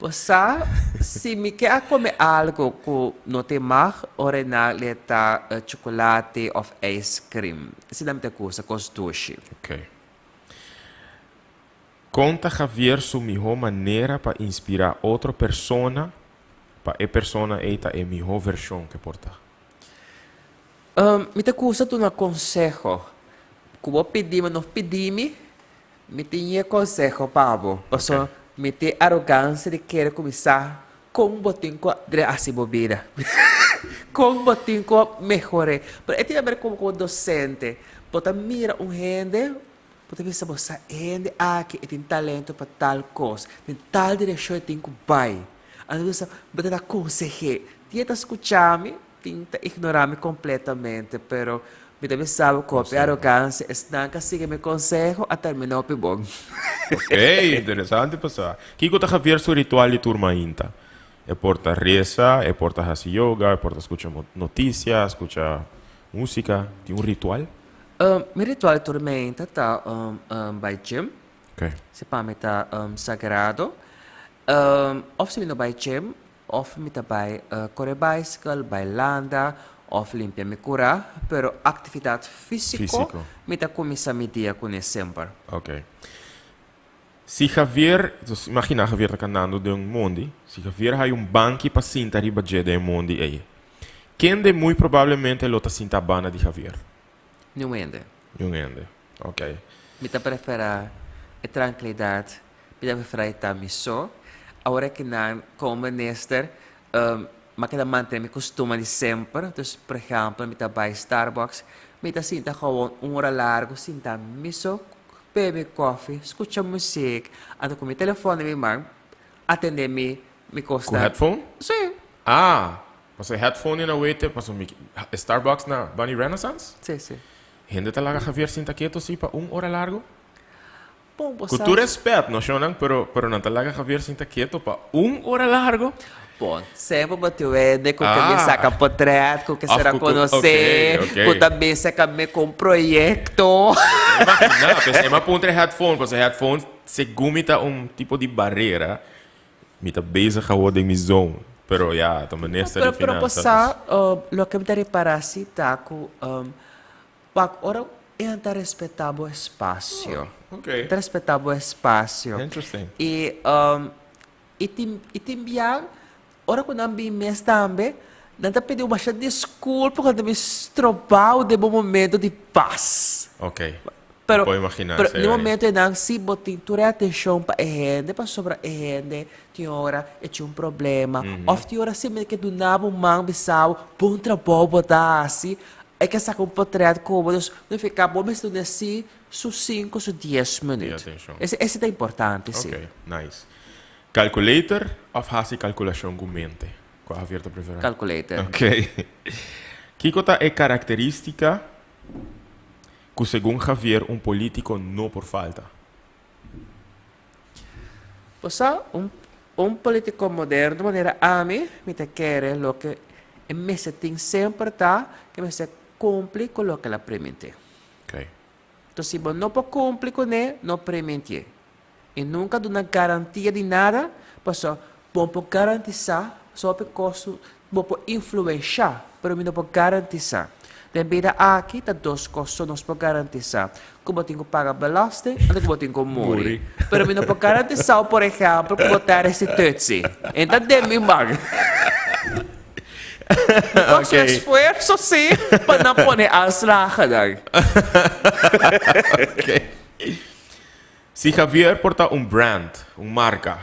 B: Bo sa, si mi ke a kome algo ku no tin mag, ora e nan le ta chocolate of ijskrim. Esei mi ta gusta, kos dushi.
A: Ok. Kon ta Javier su mihó manera pa inspirá otro persona pa e persona ei ta e mihó vershon ku e por ta?
B: Mi ta gusta duna konseho. Ku bo pidi mi o no pidi mi, mi tin e konseho pa bo. Pasobra mi tin arogansia di kere kuminsá kon bo tin ku hasi bo bida. Kon bo tin ku mehor'é. Pero e tin haber komo komo dosente. Bo ta mira un hende, bo ta bisa bo sa e hende aki e tin talento pa tal kos, den tal direkshon e tin ku bai. Anto bo ta bisa, bo ta konseh'é. Tin e ta skucha mi. Tin ta ignorá mi kompletamente, pero mi ta bisa bo ku hopi arogansia, esnan ku a sigui mi konseho a terminá hopi bon.
A: Ok, interesante pa sa. Kiko ta Javier su ritual di tur mainta? E por ta resa, e por ta hasi yoga, e por ta skucha notisia, skucha músika. Tin un ritual?
B: Mi ritual di tur mainta ta bai gym.
A: Ok.
B: Si pa mi ta sagrado. Òf si mi no bai gym, Of mi ta bai kore baiskel, bai landa of limpia mi kura, pero aktividat físiko mi ta kuminsá mi dia kuné semper.
A: Ok. Si Javier, dus imaginá Javier ta kanando den un mondi, si Javier haya un banki pa sinta riba dje den e mondi ei, kende muy probablemente lo ta sinta banda di Javier?
B: Niun hende.
A: Niun hende. Ok.
B: Mi ta preferá e trankilidat Mi ta preferá e ta mi so. Awor aki nan komo minister mi a keda mantene mi kostuma di semper. Dus por ehèmpel mi ta bai Starbucks, mi ta sinta gewoon un ora largu sinta mi so, bebe kòfi, skucha muzik, anto ku mi telefòn den mi man atendé mi mi kos
A: Ku headphone?
B: Sí.
A: Ah, pasobra e headphone in a way te pasobra mi Starbucks na Bunny Renaissance?
B: Sí, sí.
A: Hende ta laga Javier sinta ketu así pa un ora largu?
B: Bon, bo
A: Ku
B: sa.
A: tur respet, no shownan, pero pero nan ta laga Javier sinta keto pa un ora largo.
B: Bon, semper bo tin wende ku ke mi
A: Ah.
B: saka potret, ku ke
A: Of
B: sera
A: ku ku
B: konosé,
A: ok, ok.
B: ku ta bisa ka mi ku un proyekto.
A: Imagina, p'esei mi a puntra e headphone, pasobra e headphone segun mi ta un tipo di barera, mi ta bezig awor den mi zone. Pero ya, ta minister
B: Pero
A: di
B: pero bo
A: finanzas.
B: sa, loke mi ta ripará si ta ku Wak, ora e nan ta respetá bo espasio.
A: Oh, ok.
B: Ta respetá bo espasio.
A: Interesting.
B: I, um, i tin, i tin bia, ora ku nan bin mes tambe, nan ta pidi bo masha diskulpa ku nan ta bin strobao den bo momento di pas.
A: Ok.
B: Pero,
A: Por imaginá,
B: pero
A: sí,
B: den momento einan si bo tin tur e atenshon pa e hende, pasobra e hende tin ora e tin un problema, òf tin ora simplemente ke duna bo man bisa bo, bon trabou bo ta hasi, e ke saka un potrèt ku bo, dus no fika bo mester duna si su sinku, su dies minüt. Ese ese ta importante si.
A: Ok, nice. Calculator òf hasi kalkulashon ku mente? Kua Javier ta preferá?
B: Calculator.
A: Ok. Kiko ta e karakterístika Ku segun Javier un politico no por falta.
B: Bo sa, un un politico moderno manera ami, mi ta kere loke e mester tin semper ta ku e mester kumpli ku loke el a primintí.
A: Okay.
B: Enton si bo no por kumpli kuné, no primintié. I nunka duna garantia di nada, pasobra bo por garantisá sopi kos ku bo por influenshá, pero mi no por garantisá. Den bida aki ta dos kos so nos por garantisá, ku bo tin ku paga belasting anto ku bo tin ku muri. Pero mi no por garantisá por ehèmpel ku bo ta restitutsi. E ta den mi man. Mi por hasi un esfuerso sí pa nan pone aanslagennan.
A: Si Javier por ta un brand, un marka,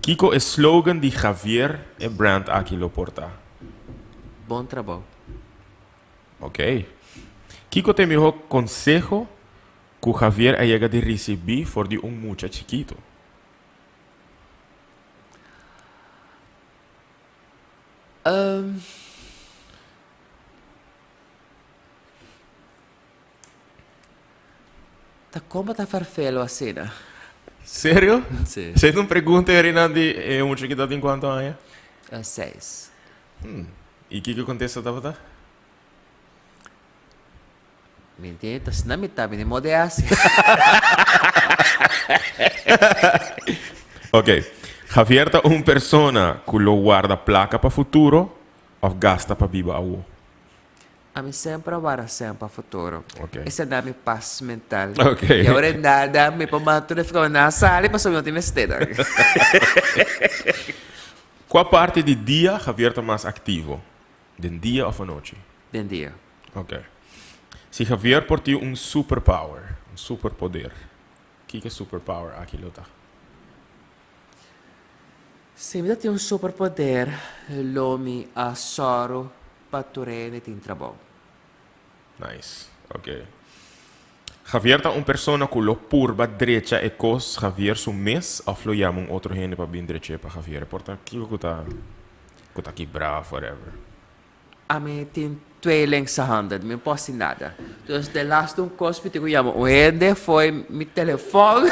A: kiko e slogan di Javier e brand aki lo por ta?
B: Bon trabou.
A: Ok. Kiko ta e mihó konseho ku Javier a yega di risibí for di un mucha chikitu?
B: Ta como ta farfelo asina?
A: Serio?
B: Sí.
A: Esei ta un pregunta Erina di e mucha ki ta tin cuanto aña?
B: Seis.
A: Y kiko contesta tabata?
B: Mi entiende, ta asina mi ta, mi ni modo di haci.
A: Ok. Javier ta un persona ku lo warda plaka pa futuro òf gasta pa biba awo?
B: Ami semper a warda sèn pa futuro.
A: Ok.
B: Esei a da mi pas mental.
A: Ok.
B: I awor e nada mi por manda tur e fika na sali pasobra mi no tin mester nan.
A: Kua parti di dia Javier ta mas aktivo? Den dia òf anochi?
B: Den dia.
A: Ok. Si Javier por tin un superpower, un superpoder, kiko e superpower aki lo ta?
B: Si mi ta tin un superpoder, lo mi a sòru pa tur hende tin trabou.
A: Nice. Ok. Javier ta un persona ku lo purba drecha e kos Javier su mes òf lo yama un otro hende pa bin drech'é pa Javier? E por ta kiko ku ta ku ta kibrá òf whatever.
B: Ami tin twee linkse handen, mi no por hasi nada. Dus de laatste un kos mi tin ku yama un hende fo'i mi telefòn.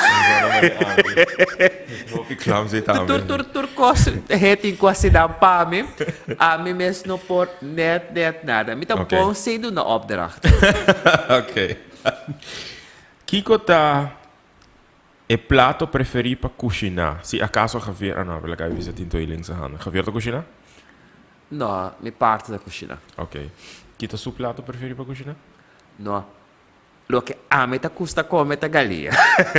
A: Hopi clumsy tambe.
B: Tur tur tur kos hende tin ku hasi nan pa mi. Ami mes no por net net nada. Mi ta bon sin duna opdracht.
A: Ok. Kiko ta e plato preferí pa kushiná? Si akaso Javier, ah no, laga mi bisa tin twee linkse handen. Javier ta kushiná?
B: No, mi parti ta kushina.
A: Ok. Ki ta su plato preferi pa kushina?
B: No. Loke ami ta gusta kome ta galia.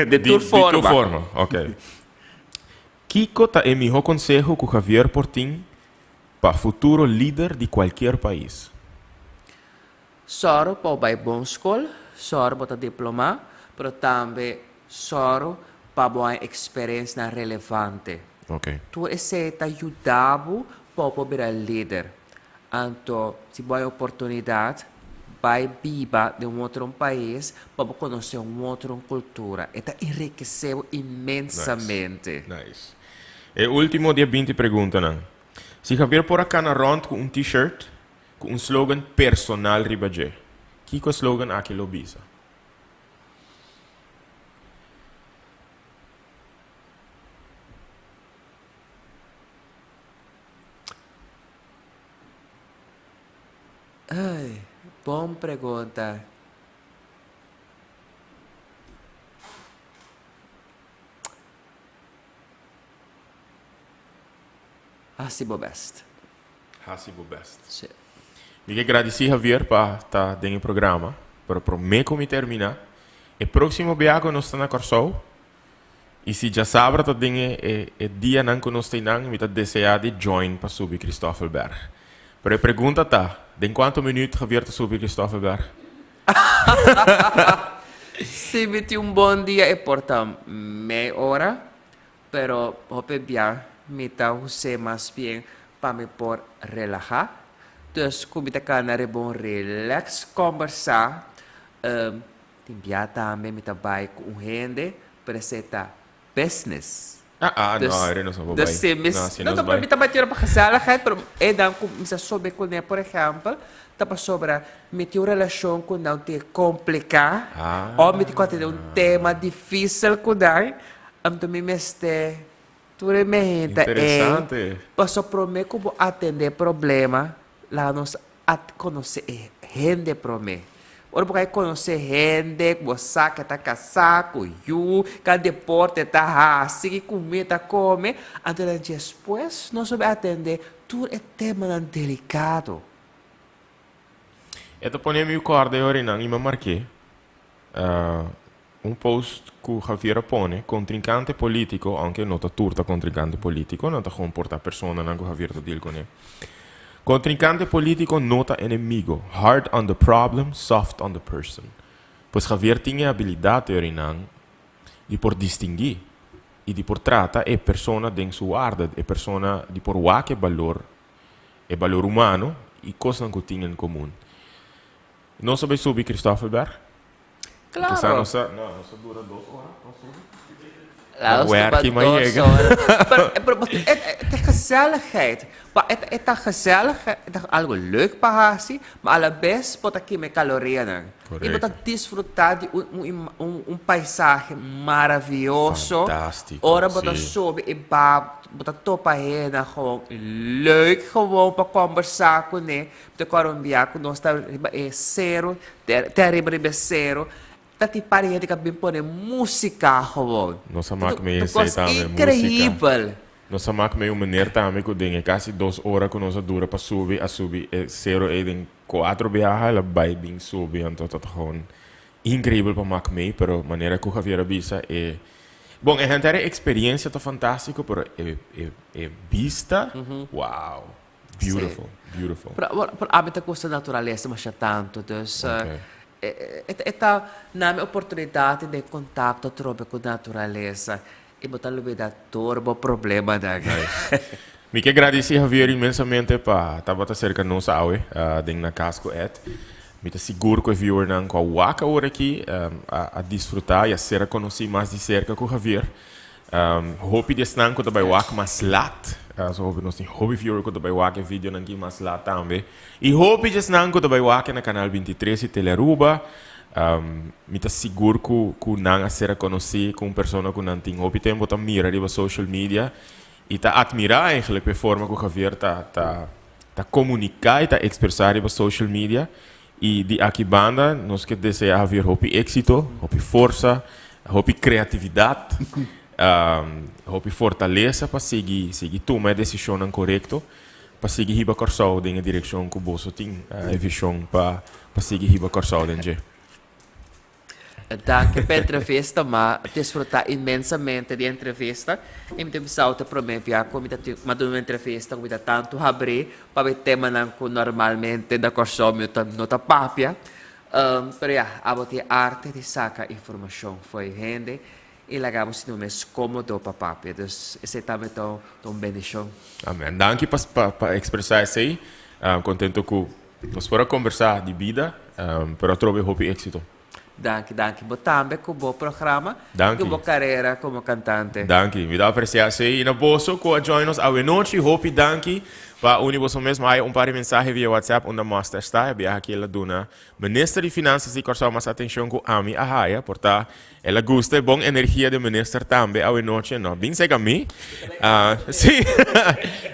B: De tur forma.
A: Di tur forma, ok. Kiko ta e miho konseho ku Javier por tin pa futuro lider di kualkier pais?
B: Sòru pa bo bai bon skol, sòru bo ta diplomá, pero tambe sòru pa bo haña eksperensianan relevante. Tur esei ta yuda bo pa bo por bira lider. Anto, si bo haña oportunidat, bai biba den un otro pais pa bo konosé un otro kultura. E ta enrikesé bo inmensamente.
A: Nice, nice. E último di e binti preguntanan. Si Javier por a kana rònt ku un T-shirt Ku un slogan personal riba dje. Kiko e slogan aki lo bisa?
B: Ay, bon pregunta. Hasi bo best.
A: Hasi bo best.
B: Sí.
A: Mi ke gradisí Javier pa ta den e programa, pero promé ku mi terminá, e próksimo bia ku nos ta na Kòrsou, i si djasabra ta den e e e dianan ku nos ta einan, mi ta deseá di join pa subi Christoffelberg. Pero e pregunta ta, den kuantu minüt Javier ta subi Christoffelberg?
B: Si mi tin un bon dia e por ta mei ora, Pero hopi bia mi ta hus'é mas bien pa mi por relahá. Dus ku mi ta kana riba un relax kòmbersá. Tin bia tambe mi ta bai ku un hende, pero esei ta business.
A: Ah, ah, no, ahora nos no por bai.
B: No, si nos bai. Mi ta bai tira pa gezelligheid, pero edan ku mi sa sobe kuné, por ehèmpel, ta pasobra mi tin un relashon ku nan tin kompliká, òf mi tin ku atendé un tema difísil ku nan. Anto mi mester tur e mehenta ei. Pasobra promé ku bo atendé problema, laga nos a konosé e hende promé. Ora bo kai konosé hende, ku bo sa ke ta kasá, ku yu, kal deporte e ta hasi, ki kumida e ta kome, anto dan despues nos lo bai atendé tur e temanan delikado.
A: E ta pone mi kòrda e orinan i mi a mark'é. Un post ku Javier a pone, kontrinkante polítiko, ounke no ta tur ta kontrinkante polítiko, nan ta gewoon por ta personanan ku Javier ta deal kuné. Kontrinkante polítiko no ta enemigo, hard on the problem, soft on the person. Pues Javier tin e abilidat teorinan di por distinguí i di por trata e persona den su warda, e persona di por wak e balor, e balor humano i kosnan ku tin en komun. Nos a bai subi Christoffelberg.
B: Claro.
A: Kisa nos a, no, nos a dura dos ora pa subi.
B: La
A: Werk
B: pa
A: maar
B: dos
A: yega.
B: ora. Pero, pero het, het, het gezelligheid. Maar het, het ta gezellig, het ta algo leuk pa hasi, maar a la bes bo ta kima e calorianan. Y bo ta
A: Correcto.
B: disfruta di un, un, un, un paisahe maravilloso.
A: Fantástico,
B: Ora bo ta
A: sí.
B: subi e ba, bo ta topa hende gewoon leuk gewoon pa conversa cune. Te kòrda un bia ku nos ta riba e seru, te ariba riba e seru, ta tin par di hende ku a bin pone músika gewoon.
A: Nos a mak
B: Tu
A: mee
B: kos
A: esei tambe, músika.
B: inkreibel.
A: Nos a mak medio meneer tambe ku den e kasi 2 ora ku nos a dura pa subi, a subi e sero ei den kuater biaha, el a bai bin subi, anto ta gewoon increibel pa mak mee, pero manera ku Javier a bisa e, bon, e henter e experiencia ta fantastico, pero e e e bista, wow, beautiful, beautiful.
B: Pero pero ami ta gusta naturalesa masha tanto, dus e e ta na mi oportunidad di den contacto atrobe cu naturalesa y bo ta lubida tur bo problemanan.
A: Nice. Mi ke gradici Javier inmensamente pa tabata cerca nos awe den Na Cas cu Ed. Mi ta sigur cu e viewernan cu a wak awor aki a disfruta y a ser a conoci mas di cerca cu Javier. Hopi di esnan cu ta bay wak mas lat, so hopi nos tin hopi viewer cu ta bay wak e videonan aki mas lat tambe. Y hopi di esnan cu ta bay wak na Canal 23 y Telearuba. Mi ta sigur cu cu nan a ser a conoci cu un persona cu nan tin hopi tempo ta mira riba social media y ta admira eigenlijk p'e forma cu Javier ta ta ta comunica y ta expresa riba social media. Y di aki banda nos ke desea Javier hopi exito, hopi forsa, hopi creatividad, hopi fortalesa pa sigui sigui tuma e decisionnan corecto pa sigui hiba Kòrsou den e direccion cu boso tin e vision pa pa sigui hiba Kòrsou den dje.
B: Danki pa e entrevista, m'a disfruta inmensamente di e entrevista y mi ta bisa ta prome bia cu mi ta tin m'a duna un entrevista cu mi ta tanto habri pa e temanan cu normalmente na Kòrsou mi no ta papia. Pero ya, abo tin e arte di saca informacion for e hende y laga bo sinti bo mes comodo pa papia. Dus esey tambe ta un bendicion.
A: Amen. Danki pa expresa esey. Contento cu nos por a conversa di bida, pero atrobe hopi exito.
B: Danki, danki. Bo tambe cu bo programa
A: y
B: cu bo carera como cantante.
A: Danki. Mi ta aprecia esey. Y na boso cu a join nos awenochi, hopi danki pa uni boso mes. Mi haya un par di mensahe via WhatsApp unda Master sta. E biaha aki el a duna Minister di Finanzas di Corsou mas atencion cu ami a haya. Por ta el a gusta e bon energia di minister tambe awenochi. No bin sega mi. Si.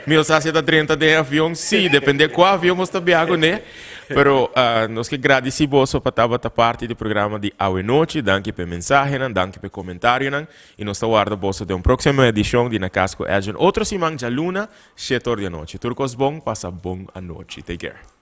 A: Mi no sa si e ta drenta den e avion. Si, depende cua avion bo sta biaha cune. Pero nos ke gradici boso pa tabata parti di programa di awenochi. Danki pa e mensahenan, danki pa e comentarionan. Y nos ta warda boso den un proximo edicion di Na Cas cu Edjean otro siman djaluna, shete or di anochi. Tur cos bon, pasa bon anochi. Take care.